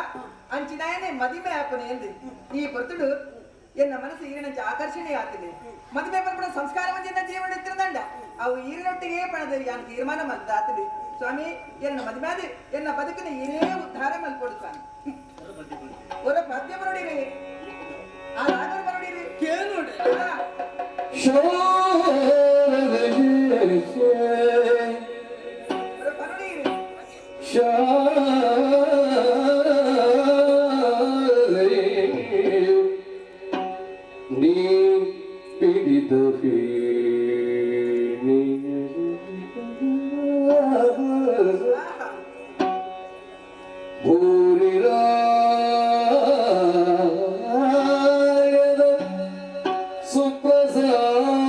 ಅಂಚಿನಾಯನೆ ಮದಿಮೆ ಆಪನೆ ಎಂದು ಈ ಪೊರ್ತುಡು ಎನ್ನ ಮನಸ್ಸು ಈರಿನಂಚ ಆಕರ್ಷಣೆ ಆತಿದೆ ಮದುವೆ ಪನ್ಪುನ ಸಂಸ್ಕಾರ ಎನ್ನ ಜೀವನ ಇತ್ತಿರಂದಂಡ ಅವು ಈರಿನೊಟ್ಟಿಗೆ ಪಣದ ಯಾನ್ ತೀರ್ಮಾನ ಮಲ್ದ ಆತಿದೆ ಸ್ವಾಮಿ ಎನ್ನ ಮದುವೆ ಆದಿ ಎನ್ನ ಬದುಕಿನ ಏನೇ ಉದ್ಧಾರ ಮಲ್ಕೊಡು ಸ್ವಾಮಿ ಒರ ಪದ್ಯ ಬರೋಡಿರಿ ಆ ರಾಗರು ಬರೋಡಿರಿ ಕೇಳೋಡೆ ನೀ ಪಿಡಿದ ಭೂರಿರಾಗದ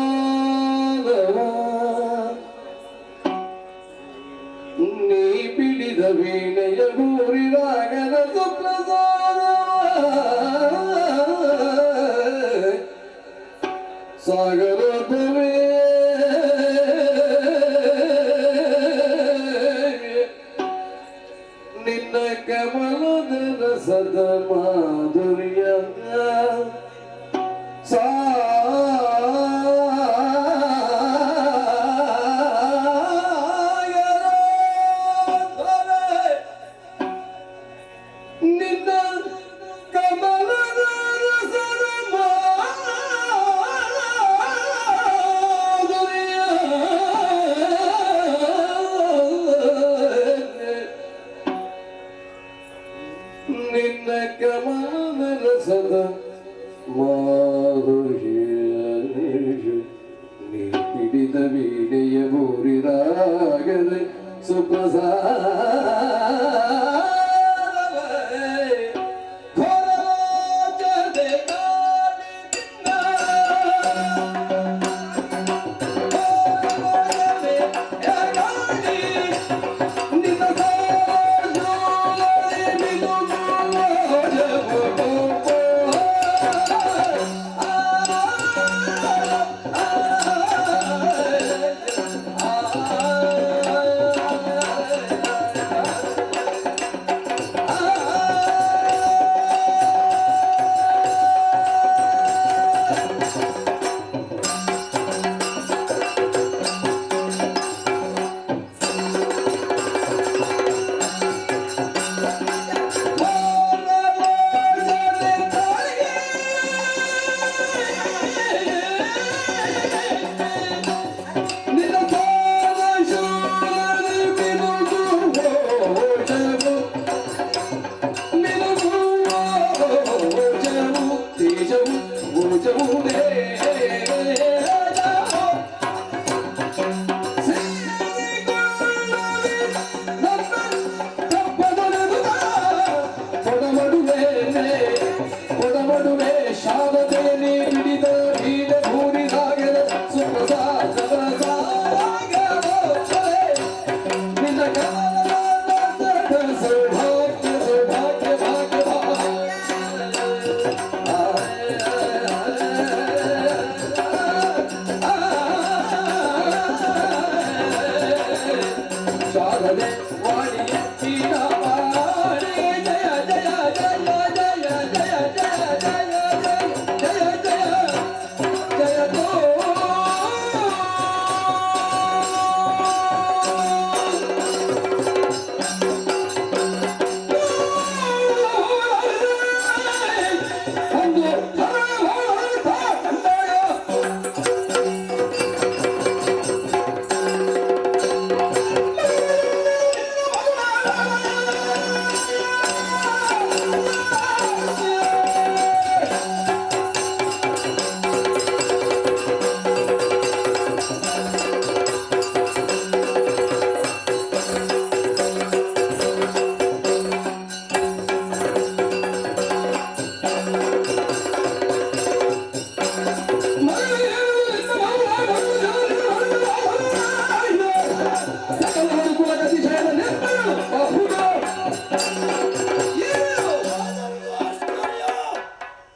ಸುಪ್ರಸಾದವ ನೀ ಪಿಡಿದ ವೀಣೆಯ ಭೂರಿರಾಗದ ಸುಪ್ರಸಾದವ ಸಾಗರೋದ್ಭವೇ ನಿನ್ನ ಕಮಲದ ರಸದ ಮಾಧುರ್ಯ ಸಾಗರೋದ್ಭವೇ. ಹಿಡಿದ ವೀಣೆಯ ಭೂರಿ ರಾಗದ ಸುಪ್ರಸಾದ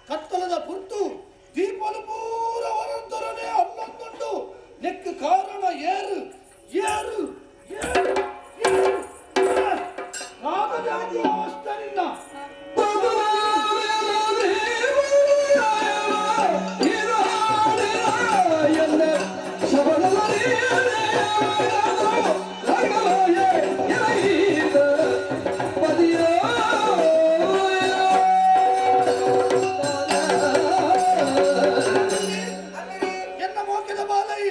ಕತ್ತಲದ ಪುರ್ತು ದೀಪಲು ಪೂರ ಹೊರದೊರನೆ ಅಲ್ಲೊಂದುಂಡು ನೆಕ್ ಕಾರಣ ಏರು ಏರು ಏರು ಏರು ರಾಗದ ಅವಸ್ಥೆ ನಿನ್ನ. ಎನ್ನ ಮೋಕೆದ ಬಾಲೈ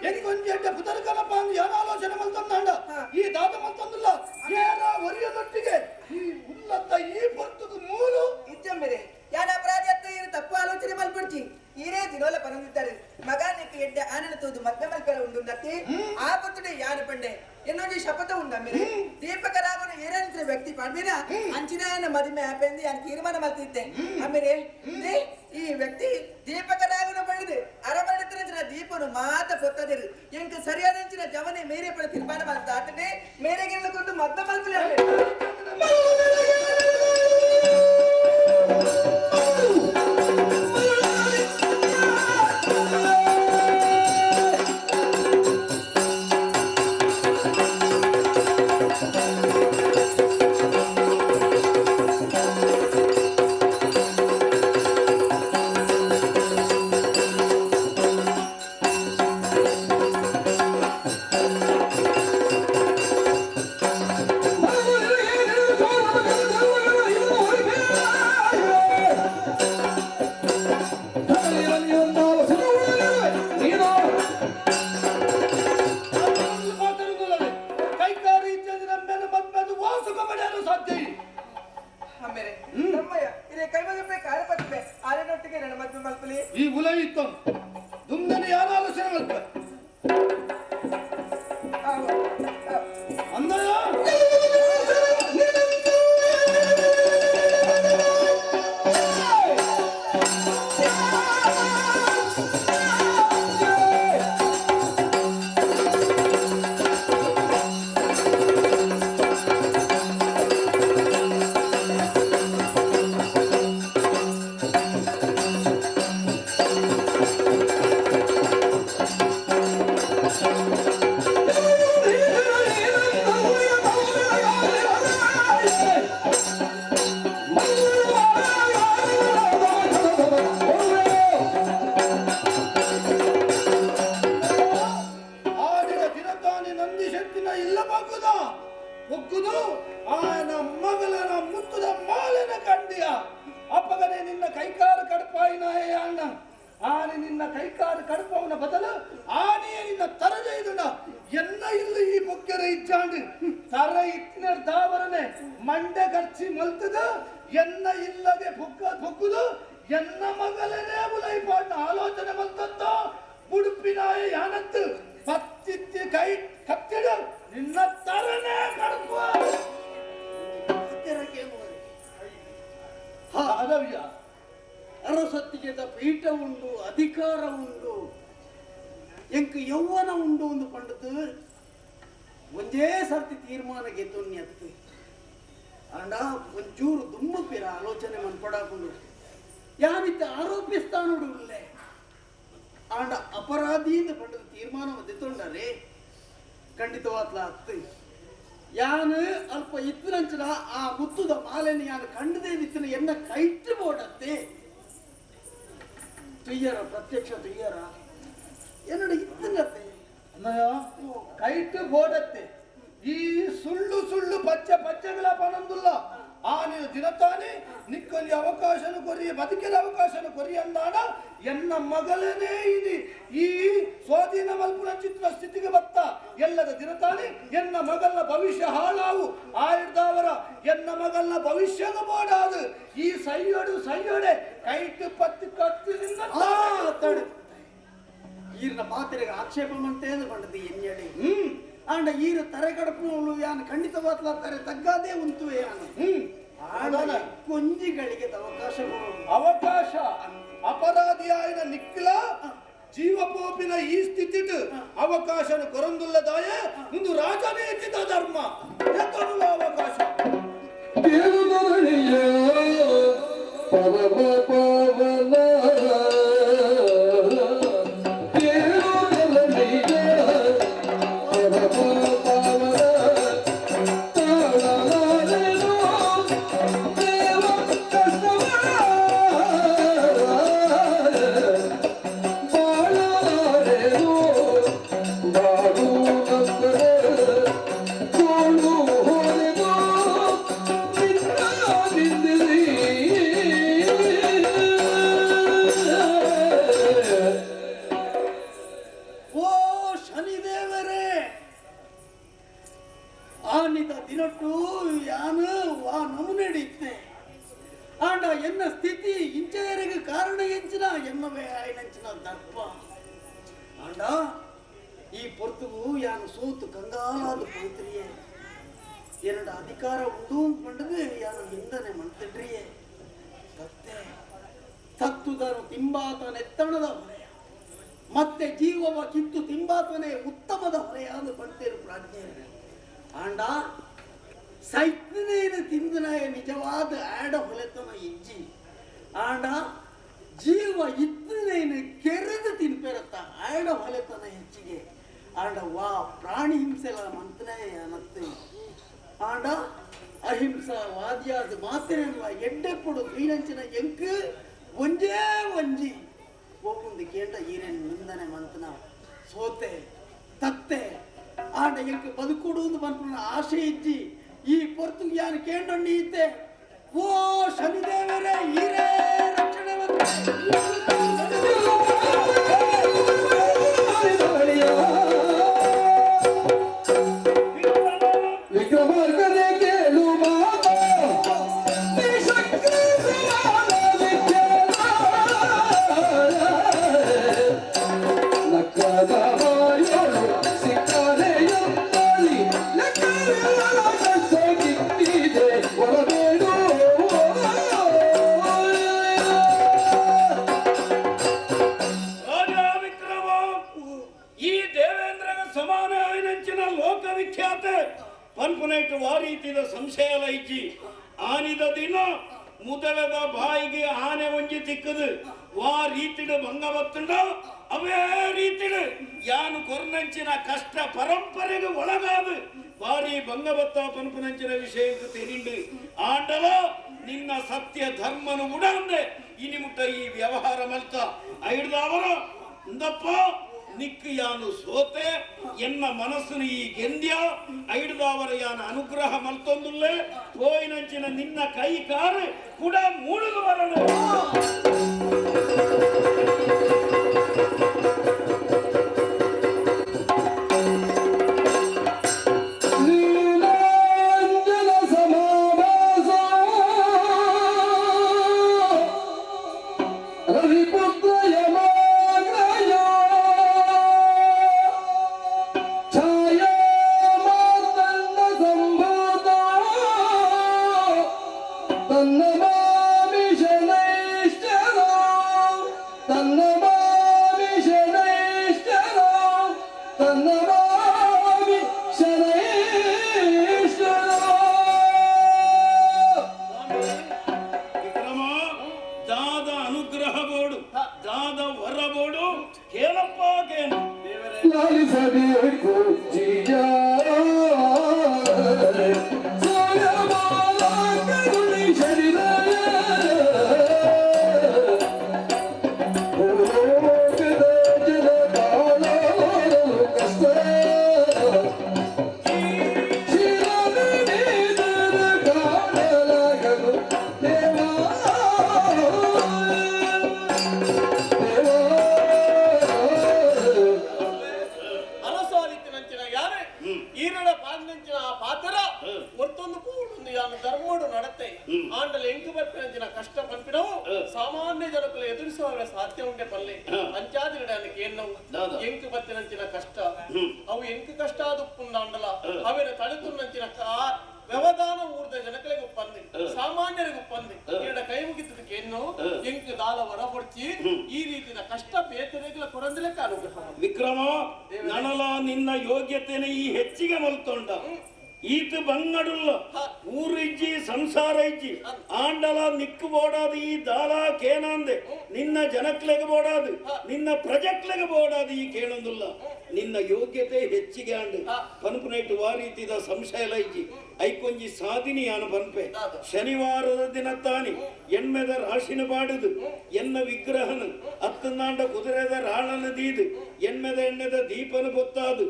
ಎಂಕೊಂಜೆಡ್ಡ ಪುತರ್ಕನಪ್ಪ ಅಂದ್ ಯಾನ ಆಲೋಚನೆ ಮಲ್ತಂದಾಂಡ ಈ ದಾದ ಮಲ್ತಂದಿಲ್ಲ ಏನ ಒರಿಯದೊಟ್ಟಿಗೆ ಈ ಉಲ್ಲತ್ತ ಈ ಪೊರ್ತುಗು ಮೂಲು ಇಜ್ಜಮ್ಮೆರೆ ಯಾನ ಅಪರಾಧಿ ಅತ್ತ ಇರು ತಪ್ಪು ಆಲೋಚನೆ ಮಲ್ಪಡ್ಚಿ ಈರೇ ದಿನೋಲ ಪನಂದಿದ್ದಾರೆ ಮಗ ನಿಕ್ ಎಡ್ಡೆ ಆನನ ತೂದು ಮದ್ವೆ ಮಲ್ಪೆರ ಉಂಡು ನತ್ತಿ ಆ ಪೊರ್ತುಡೆ ಯಾನ ಪಂಡೆ ಎನ್ನೊಂಜಿ ಶಪಥ ಉಂಡಮ್ಮೆರೆ ದೀಪಕ ರಾಮನು ಏರಂತ್ರ ವ್ಯಕ್ತಿ ಪಂಡಿನ ಅಂಚಿನ ಮದುವೆ ಆಪೆಂದು ಯಾನ್ ತೀರ್ಮಾನ ಮಲ್ತಿದ್ದೆ ಅಮ್ಮೆರೆ ಈ ವ್ಯಕ್ತಿ ದೀಪಕ ರಾಗನು ಪಡೆದು ಅರಮನೆತ್ತಿನ ದೀಪನು ಮಾತ ಪೊತ್ತದಿರು ಎಂಕ್ ಸರಿಯಾದ ಅಂಚಿನ ಜವನೆ ಮೇರೆ ಪಡ ತೀರ್ಮಾನ ಮಲ್ತ ಆತನೆ ಮೇರೆಗೆಲ್ಲ ಕೊಂಡು ಮದ್ವೆ ಮಲ್ಪಲೆ. Oh, ಶೆಟ್ಟಿನ ಇಲ್ಲ ಬಗ್ಗುದ ಒಗ್ಗುದು ಆಯನ ಮಗಲನ ಮುತ್ತುದ ಮಾಲೆನ ಕಂಡಿಯ ಅಪ್ಪಗನೆ ನಿನ್ನ ಕೈಕಾಲು ಕಡಪಾಯಿನಾಯ ಅಣ್ಣ ಆನೆ ನಿನ್ನ ಕೈಕಾಲು ಕಡಪವನ ಬದಲು ಆನೆಯ ನಿನ್ನ ತರಜೈದುಣ ಎನ್ನ ಇಲ್ಲಿ ಈ ಬೊಕ್ಕೆರೆ ಇಜ್ಜಾಂಡು ತರ ಇತ್ತಿನ ದಾವರನೆ ಮಂಡೆ ಖರ್ಚಿ ಮಲ್ತದ ಎನ್ನ ಇಲ್ಲದೆ ಬೊಕ್ಕ ಬೊಕ್ಕುದು ಎನ್ನ ಮಗಲನೇ ಉಲೈಪಾಡ್ನ ಆಲೋಚನೆ ಮಲ್ತಂತ ಉಡುಪಿನಾಯ ಯಾನತ್ತು ಪತ್ತಿತ್ತಿ ಕೈ ಕತ್ತಿಡು ನಿನ್ನ ತರನೇ ಕಡಪುವ ಅದವ್ಯ ಅರಸತ್ತಿಗೆ ಪೀಠ ಉಂಡು ಅಧಿಕಾರ ಉಂಡು ಎಂಕ್ ಯೌವನ ಉಂಡು ಒಂದು ಪಂಡತು ಒಂದೇ ಸರ್ತಿ ತೀರ್ಮಾನ ಗೆದ್ದು ಅಂಡ ಒಂಚೂರು ದುಮ್ಮು ಪಿರ ಆಲೋಚನೆ ಮನ್ಪಡಾಕೊಂಡು ಯಾನಿತ್ತ ಆರೋಪಿಸ್ತಾನೋಡು ಉಲ್ಲೆ ಆಂಡ ಅಪರಾಧೀಂದ ಪಂಡದ ತೀರ್ಮಾನ ದೆತ್ತೊಂಡರೆ ಖಂಡಿತವಾತ್ಲ ಅತ್ತು ಯಾನು ಅಲ್ಪ ಇತ್ತಿನಂಚಿನ ಆ ಮುತ್ತುದ ಮಾಲೆನ ಯಾನು ಕಂಡದೇ ನಿತ್ತಿನ ಎನ್ನ ಕೈಟ್ಟು ಬೋಡತ್ತೆ ತುಯ್ಯರ ಪ್ರತ್ಯಕ್ಷ ತುಯ್ಯರ என்னோட ಇತ್ತಿನತ್ತೆ ಅಣ್ಣಯ್ಯ ಕೈಟ್ ಬೋಡತ್ತೆ ಈ ಸುಳ್ಳು ಸುಳ್ಳು ಪಚ್ಚ ಪಚ್ಚಗಳ ಪನಂದುಲ್ಲ ಆ ನೀನು ದಿನತಾನೆ ನಿಕ್ಕೊಂದು ಅವಕಾಶನು ಕೊರಿ ಬದುಕಿನ ಅವಕಾಶನು ಕೊರಿ ಅಂದಾಣ ಎನ್ನ ಮಗಳನೇ ఇది ಈ ಸ್ವಾಧೀನ ಮಲ್ಪುನ ಚಿತ್ರ ಸ್ಥಿತಿಗೆ ಬತ್ತ ಎಲ್ಲದ ದಿನತಾನೆ ಎನ್ನ ಮಗಲ್ನ ಭವಿಷ್ಯ ಹಾಳಾವು ಆಯ್ದವರ ಎನ್ನ ಮಗಲ್ನ ಭವಿಷ್ಯದ ಬೋಡಾದು ಈ ಸೈಯೋಡು ಸೈಯೋಡೆ ಕೈಟ್ ಪತ್ತು ಕತ್ತಿನಿಂದ ತಡೆ ಈರ್ನ ಪಾತ್ರೆಗೆ ಆಕ್ಷೇಪ ಮಂತೇಂದು ಪಂಡದು ಎನ್ನೆಡೆ ಆಂಡ ಈರು ತರೆ ಕಡಪುನವಳು ಯಾನು ಖಂಡಿತವಾತ್ಲ ತರೆ ತಗ್ಗಾದೇ ಉಂತುವೆ ಯಾನು ಆಂಡ ಕೊಂಜಿಗಳಿಗೆ ಅವಕಾಶ ಕೊಡು ಅವಕಾಶ ಅಪರಾಧಿಯಾಯಿನ ನಿಕ್ಕಿಲ ಜೀವಪೋಪಿನ ಈ ಸ್ಥಿತಿಟ್ ಅವಕಾಶನು ಕೊರಂದುಲ್ಲದಾಯ ಇಂದು ರಾಜನೀತಿದ ಧರ್ಮ ಎತ್ತನುವ ಅವಕಾಶ ತಿರುನರಳಿಯ ಪರಮ ಪಾವನ ತಿರುನರಳಿಯ ಪರಮ ಪಾವನ ತಾಳಲಾರೆನು ದೇವ ಕಷ್ಟವ ಬಾಳಲಾರೆನು ಬಾಳು ನಂತರ ತೋಳು ಹೊರೆದು ನಿನ್ನ ಓ ಶನಿದೇವರೇ ಆನಿತ ದಿನಟ್ಟು ಯಾನು ವಾ ನಮುನೆಡಿತ್ತೆ ಆಂಡ ಎನ್ನ ಸ್ಥಿತಿ ಇಂಚೆಯರಿಗೆ ಕಾರಣ ಎಂಚಿನ ಎನ್ನವೇ ಆಯ್ನಂಚಿನ ದರ್ಪ ಆಂಡ ಈ ಪೊರ್ತುಗು ಯಾನು ಸೋತು ಕಂಗಾಲಾದ ಪೋಯ್ತ್ರಿಯೇ என்னோட ಅಧಿಕಾರ ಉಂಡು ಪಂಡದು ಯಾನು ನಿಂದನೆ ಮಂತಿಡ್ರಿಯೇ ತತ್ತೆ ತತ್ತುದನು ತಿಂಬಾತನೆತ್ತಣದ ಹೊರೆಯ ಮತ್ತೆ ಜೀವವ ಕಿತ್ತು ತಿಂಬಾತನೇ ಉತ್ತಮದ ಹೊರೆಯ ಅಂದು ಪಡ್ತೇರು ಪ್ರಾಜ್ಞೆ ಆಂಡ ಸೈತನೇನು ತಿಂದನಾಯ ನಿಜವಾದ ಆಡ ಹೊಲೆತನ ಇಜ್ಜಿ ಆಂಡ ಜೀವ ಇತ್ತನೇನು ಕೆರೆದು ತಿನ್ಪೇರತ್ತ ಆಡ ಹೊಲೆತನ ಹೆಚ್ಚಿಗೆ ಆಂಡ ವಾ ಪ್ರಾಣಿ ಹಿಂಸೆಲ ಮಂತನೇ ಅನತ್ತೆ ಆಂಡ ಅಹಿಂಸಾವಾದಿಯಾದ ಮಾತಿರಲ್ಲ ಎಡ್ಡೆಪ್ಪುಡು ವೀರಂಚಿನ ಎಂಕ್ ಒಂಜೇ ಒಂಜಿ ಒಬ್ಬೊಂದು ಕೇಂಡ ಈರೇನು ನಿಂದನೆ ಮಂತನ ಸೋತೆ ತತ್ತೆ ಆಂಡ ಎಂಕ್ ಬದುಕುಡು ಪನ್ಪುನ ಆಸೆ ಇಜ್ಜಿ ಈ ಪೊರ್ತು ಯಾನು ಕೇಂಡೊಂಡಿ ಇತ್ತೆ ಓ ಶನಿದೇವರೇ ಈರೇ ರಕ್ಷಣೆ ವಿಕ್ರಮಾರ್ಕನೇ ಕೇಳು ಮಾತಾ ನಕ್ಕದ ಬಾಯೋಳು ಸಿಕ್ಕರೆಯೊಂದಳಿ ಲೆಕ್ಕವಿಲ್ಲದ ಹೊರಬೇಡು ರಾಜ ವಿಕ್ರಮ ಈ ದೇವೇಂದ್ರಗ ಸಮಾನ ಆಯ್ನಂಚಿನ ಲೋಕ ವಿಖ್ಯಾತ ಪನ್ಪುನೈಟ್ ವಾರೀತಿದ ಸಂಶಯಲ ಇಜ್ಜಿ ಆನಿದ ದಿನ ಮುದಳದ ಬಾಯಿಗೆ ಆನೆ ಒಂಜಿ ತಿಕ್ಕದು ವಾ ರೀತಿಡು ಭಂಗ ಬತ್ತುಂಡ ಅವೇ ರೀತಿಡು ಯಾನು ಕೊರ್ನಂಚಿನ ಕಷ್ಟ ಪರಂಪರೆಗೆ ಒಳಗಾದು ಬಾರಿ ಭಂಗಬತ್ತ ಪನ್ಪುನಂಚಿನ ವಿಷಯಕ್ಕೆ ತೆರಿಂಡು ಆಂಡಲ ನಿನ್ನ ಸತ್ಯ ಧರ್ಮನು ಉಡಂದೆ ಇನಿ ಮುಟ್ಟ ಈ ವ್ಯವಹಾರ ಮಲ್ತ ಐಡ್ದವರ ಇಂದಪ್ಪ ನಿಕ್ಕು ಯಾನು ಸೋತೆ ಎನ್ನ ಮನಸ್ಸುನು ಈ ಗೆಂದ್ಯ ಐಡ್ದಾವರ ಯಾನ ಅನುಗ್ರಹ ಮಲ್ತೊಂದುಲ್ಲೆ ಪೋಯಿನಂಚಿನ ನಿನ್ನ ಕೈ ಕಾರು ಕೂಡ ಮೂಡುದು ಬರಡು. ಸಾಮಾನ್ಯ ಜನಕುಲು ಎದುರಿಸುವವರ ಸಾಧ್ಯ ಉಂಟೆ ಪಲ್ಲೆ ಅಂಚಾದಿರಡಾನಕ್ಕೆ ಏನ್ನವು ಎಂಕು ಬತ್ತಿನಂಚಿನ ಕಷ್ಟ ಅವು ಎಂಕು ಕಷ್ಟ ಆದುಪ್ಪುಂದಾಂಡಲ ಅವೆನ ತಡೆತುನ್ನಂಚಿನ ವ್ಯವಧಾನ ಊರ್ದ ಜನಕಲಿಗೆ ಒಪ್ಪಂದಿ ಸಾಮಾನ್ಯರಿಗೆ ಒಪ್ಪಂದಿ ಈಡ ಕೈ ಮುಗಿತದಕ್ಕೆ ಏನು ಎಂಕು ದಾಲ ಹೊರಪಡಿಸಿ ಈ ರೀತಿಯ ಕಷ್ಟ ಬೇತರೆಗಳ ಕೊರಂದಲೆಕ್ಕ ಅನುಗ್ರಹ. ವಿಕ್ರಮ ನನಲ ನಿನ್ನ ಯೋಗ್ಯತೆನ ಈ ಹೆಚ್ಚಿಗೆ ಮಲ್ತೊಂಡ ಈತ ಬಂಗಡುಲ್ಲ ಊರಿಜ್ಜಿ ಸಂಸಾರ ಇಜ್ಜಿ ಆಂಡಲ ನಿಕ್ಕು ಬೋಡಾದು ಈ ದಾಲ ಕೇನಂದೆ ನಿನ್ನ ಜನಕ್ಲೆಗೆ ಬೋಡಾದು ನಿನ್ನ ಪ್ರಜಕ್ಲೆಗೆ ಬೋಡಾದು ಈ ಕೇಳೊಂದುಲ್ಲ ನಿನ್ನ ಯೋಗ್ಯತೆ ಹೆಚ್ಚಿಗೆ ಅಂಡು ಪನ್ಪುನೈಟು ವಾ ರೀತಿದ ಸಂಶಯ ಇಜ್ಜಿ ಐಕೊಂಜಿ ಸಾಧಿನಿ ಯಾನು ಪನ್ಪೆ ಶನಿವಾರದ ದಿನ ತಾನಿ ಎಣ್ಮೆದ ರಾಶಿನ ಬಾಡುದು ಎನ್ನ ವಿಗ್ರಹನು ಅತ್ತನಾಂಡ ಕುದುರೆದ ರಾಳನ ದೀದು ಎಣ್ಮೆದ ಎಣ್ಣೆದ ದೀಪನ ಗೊತ್ತಾದು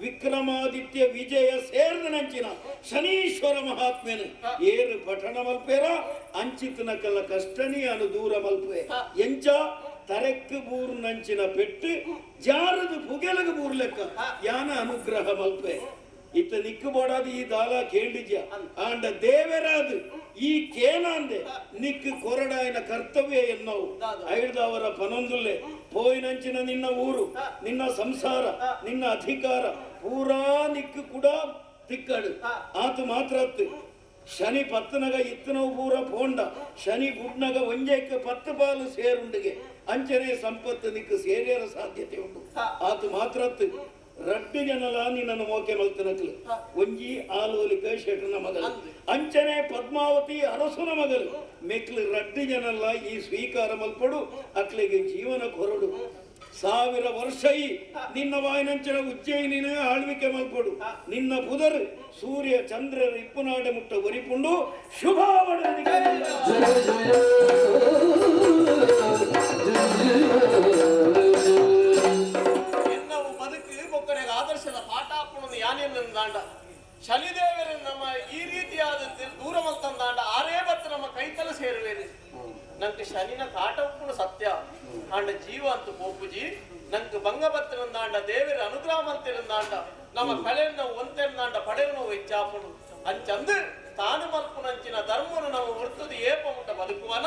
ವಿಕ್ರಮಾದಿತ್ಯ ವಿಜಯ ಸೇರ್ದ ನಂಚಿನ ಶನೀಶ್ವರ ಮಹಾತ್ಮೆನು ಏರು ಪಠಣ ಮಲ್ಪೇರ ಅಂಚಿತನ ಕಲ್ಲ ಕಷ್ಟನಿ ಅನು ದೂರ ಮಲ್ಪೆ ಎಂಚ ತರೆಕ್ ಬೂರು ನಂಚಿನ ಪೆಟ್ಟು ಜಾರದು ಪುಗೆಲಗ ಬೂರ್ಲೆಕ್ಕ ಯಾನ ಅನುಗ್ರಹ ಮಲ್ಪೆ ಇತ್ತ ನಿಕ್ಕು ಬೋಡಾದು ಈ ದಾಲ ಕೇಳಿದ್ಯ ಆಂಡ ದೇವರಾದು ಈ ಕೇನಾಂದೆ ನಿಕ್ಕು ಕೊರಡಾಯನ ಕರ್ತವ್ಯ ಎನ್ನವು ಐಡ್ದವರ ಪನೊಂದುಲ್ಲೆ ಪೋಯಿನಂಚಿನ ನಿನ್ನ ಊರು ನಿನ್ನ ಸಂಸಾರ ನಿನ್ನ ಅಧಿಕಾರ ಪೂರಾ ನಿಕ್ಕು ಕೂಡ ತಿಕ್ಕಡು ಆತು ಮಾತ್ರ ಶನಿ ಪತ್ತನಗ ಇತ್ತನವು ಪೂರ ಪೋಂಡ ಶನಿ ಗುಡ್ನಗ ಒಂಜೈಕ ಪತ್ತು ಪಾಲು ಸೇರುಂಡಿಗೆ ಅಂಚನೆ ಸಂಪತ್ತು ನಿಕ್ಕು ಸೇರಿಯರ ಸಾಧ್ಯತೆ ಉಂಟು ಆತು ಮಾತ್ರ ರಡ್ಡು ಜನಲ ನಿನ್ನನ್ನು ಮೋಕೆ ಮಲ್ತನಕ್ಲು ಒಂಜಿ ಆಲೋಲಿಕ ಶೆಟ್ರನ ಮಗಲು ಅಂಚನೆ ಪದ್ಮಾವತಿ ಅರಸುನ ಮಗಲು ಮೆಕ್ಲು ರಡ್ಡು ಜನಲ್ಲ ಈ ಸ್ವೀಕಾರ ಮಲ್ಪಡು ಅಕ್ಲಿಗೆ ಜೀವನ ಕೊರಡು 1000 ವರ್ಷ ಈ ನಿನ್ನ ವಾಯಿನಂಚನ ಉಜ್ಜಯಿನಿನ ಆಳ್ವಿಕೆ ಮಲ್ಪಡು ನಿನ್ನ ಪುದರು ಸೂರ್ಯ ಚಂದ್ರರ ಇಪ್ಪುನಾಡೆ ಮುಟ್ಟ ಒರಿಪುಂಡು ಶುಭಾವಡ. ಆದರ್ಶದ ಪಾಠ ಯಾನೇನಂದಾಂಡ ಶನಿದೇವರು ನಮ್ಮ ಈ ರೀತಿಯಾದ ದೂರ ಮಲ್ತಂದಾಂಡ ಆರೇ ಬತ್ತು ನಮ್ಮ ಕೈತಲ ಸೇರುವೇನು ನಂಗೆ ಶನಿನ ಕಾಟ ಉಪ್ಪುನು ಸತ್ಯ ಆಂಡ ಜೀವ ಅಂತ ಪೋಪುಜಿ ನಂಗೆ ಭಂಗ ಬತ್ತಿರಂದಾಂಡ ದೇವರ ಅನುಗ್ರಹ ಮಂತಿರಂದಾಂಡ ನಮ್ಮ ಕಳೆಯನ್ನು ಒಂತೆಂದಾಂಡ ಪಡೆಯನು ಹೆಚ್ಚಾಪುನು ಅಂಚಂದು ತಾನು ಮಲ್ಪುನಂಚಿನ ಧರ್ಮನು ನಾವು ಹೊರ್ತದು ಏಪ ಮುಟ್ಟ ಬದುಕುವನ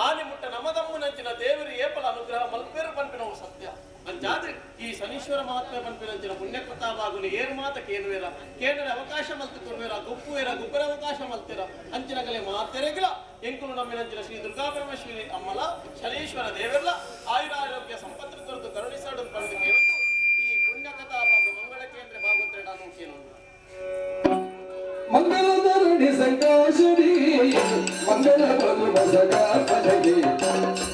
ಆನಿ ಮುಟ್ಟ ನಮ್ಮ ದಮ್ಮುನಂಚಿನ ದೇವರು ಏಪಲ ಅನುಗ್ರಹ ಮಲ್ಪೇರು ಪನ್ಪಿನವು ಸತ್ಯ ಅಂಚಾದ್ರೆ ಈ ಶನೀಶ್ವರ ಮಹಾತ್ಮೆ ಪನ್ಪಿನಂಚಿನ ಪುಣ್ಯಕೃತಾವಾಗಲು ಏರು ಮಾತ ಕೇನುವೇರ ಕೇಂದ್ರ ಅವಕಾಶ ಮಲ್ತುಕೊರುವೇರ ಗುಪ್ಪುವೇರ ಗುಬ್ಬರ ಅವಕಾಶ ಮಲ್ತಿರ ಅಂಚಿನಗಲೆ ಮಾತೆರೆಗಿಲ ಎಂಕುಲು ನಮ್ಮಿನಂಚಿನ ಶ್ರೀ ದುರ್ಗಾ ಪರಮೇಶ್ವರಿ ಅಮ್ಮಲ ಶನೀಶ್ವರ ದೇವರ್ಲ ಆಯುರಾರೋಗ್ಯ ಸಂಪತ್ತು ಕೊರತು ಕರುಣಿಸಾಡು ಪಡೆದು ಕೇಳುವುದು ಈ ಪುಣ್ಯಕಥಾ ಭಾಗು ಮಂಗಳ ಕೇಂದ್ರ ಭಾಗವತರ ಕೇಳುವುದು. ಮಂಗಳಧರಣಿ ಸಂಕಾಶನಿ ಮಂಗಳ ಬಲು ಬಸಗ ಪದಗಿ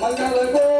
ಮಂಗಳ.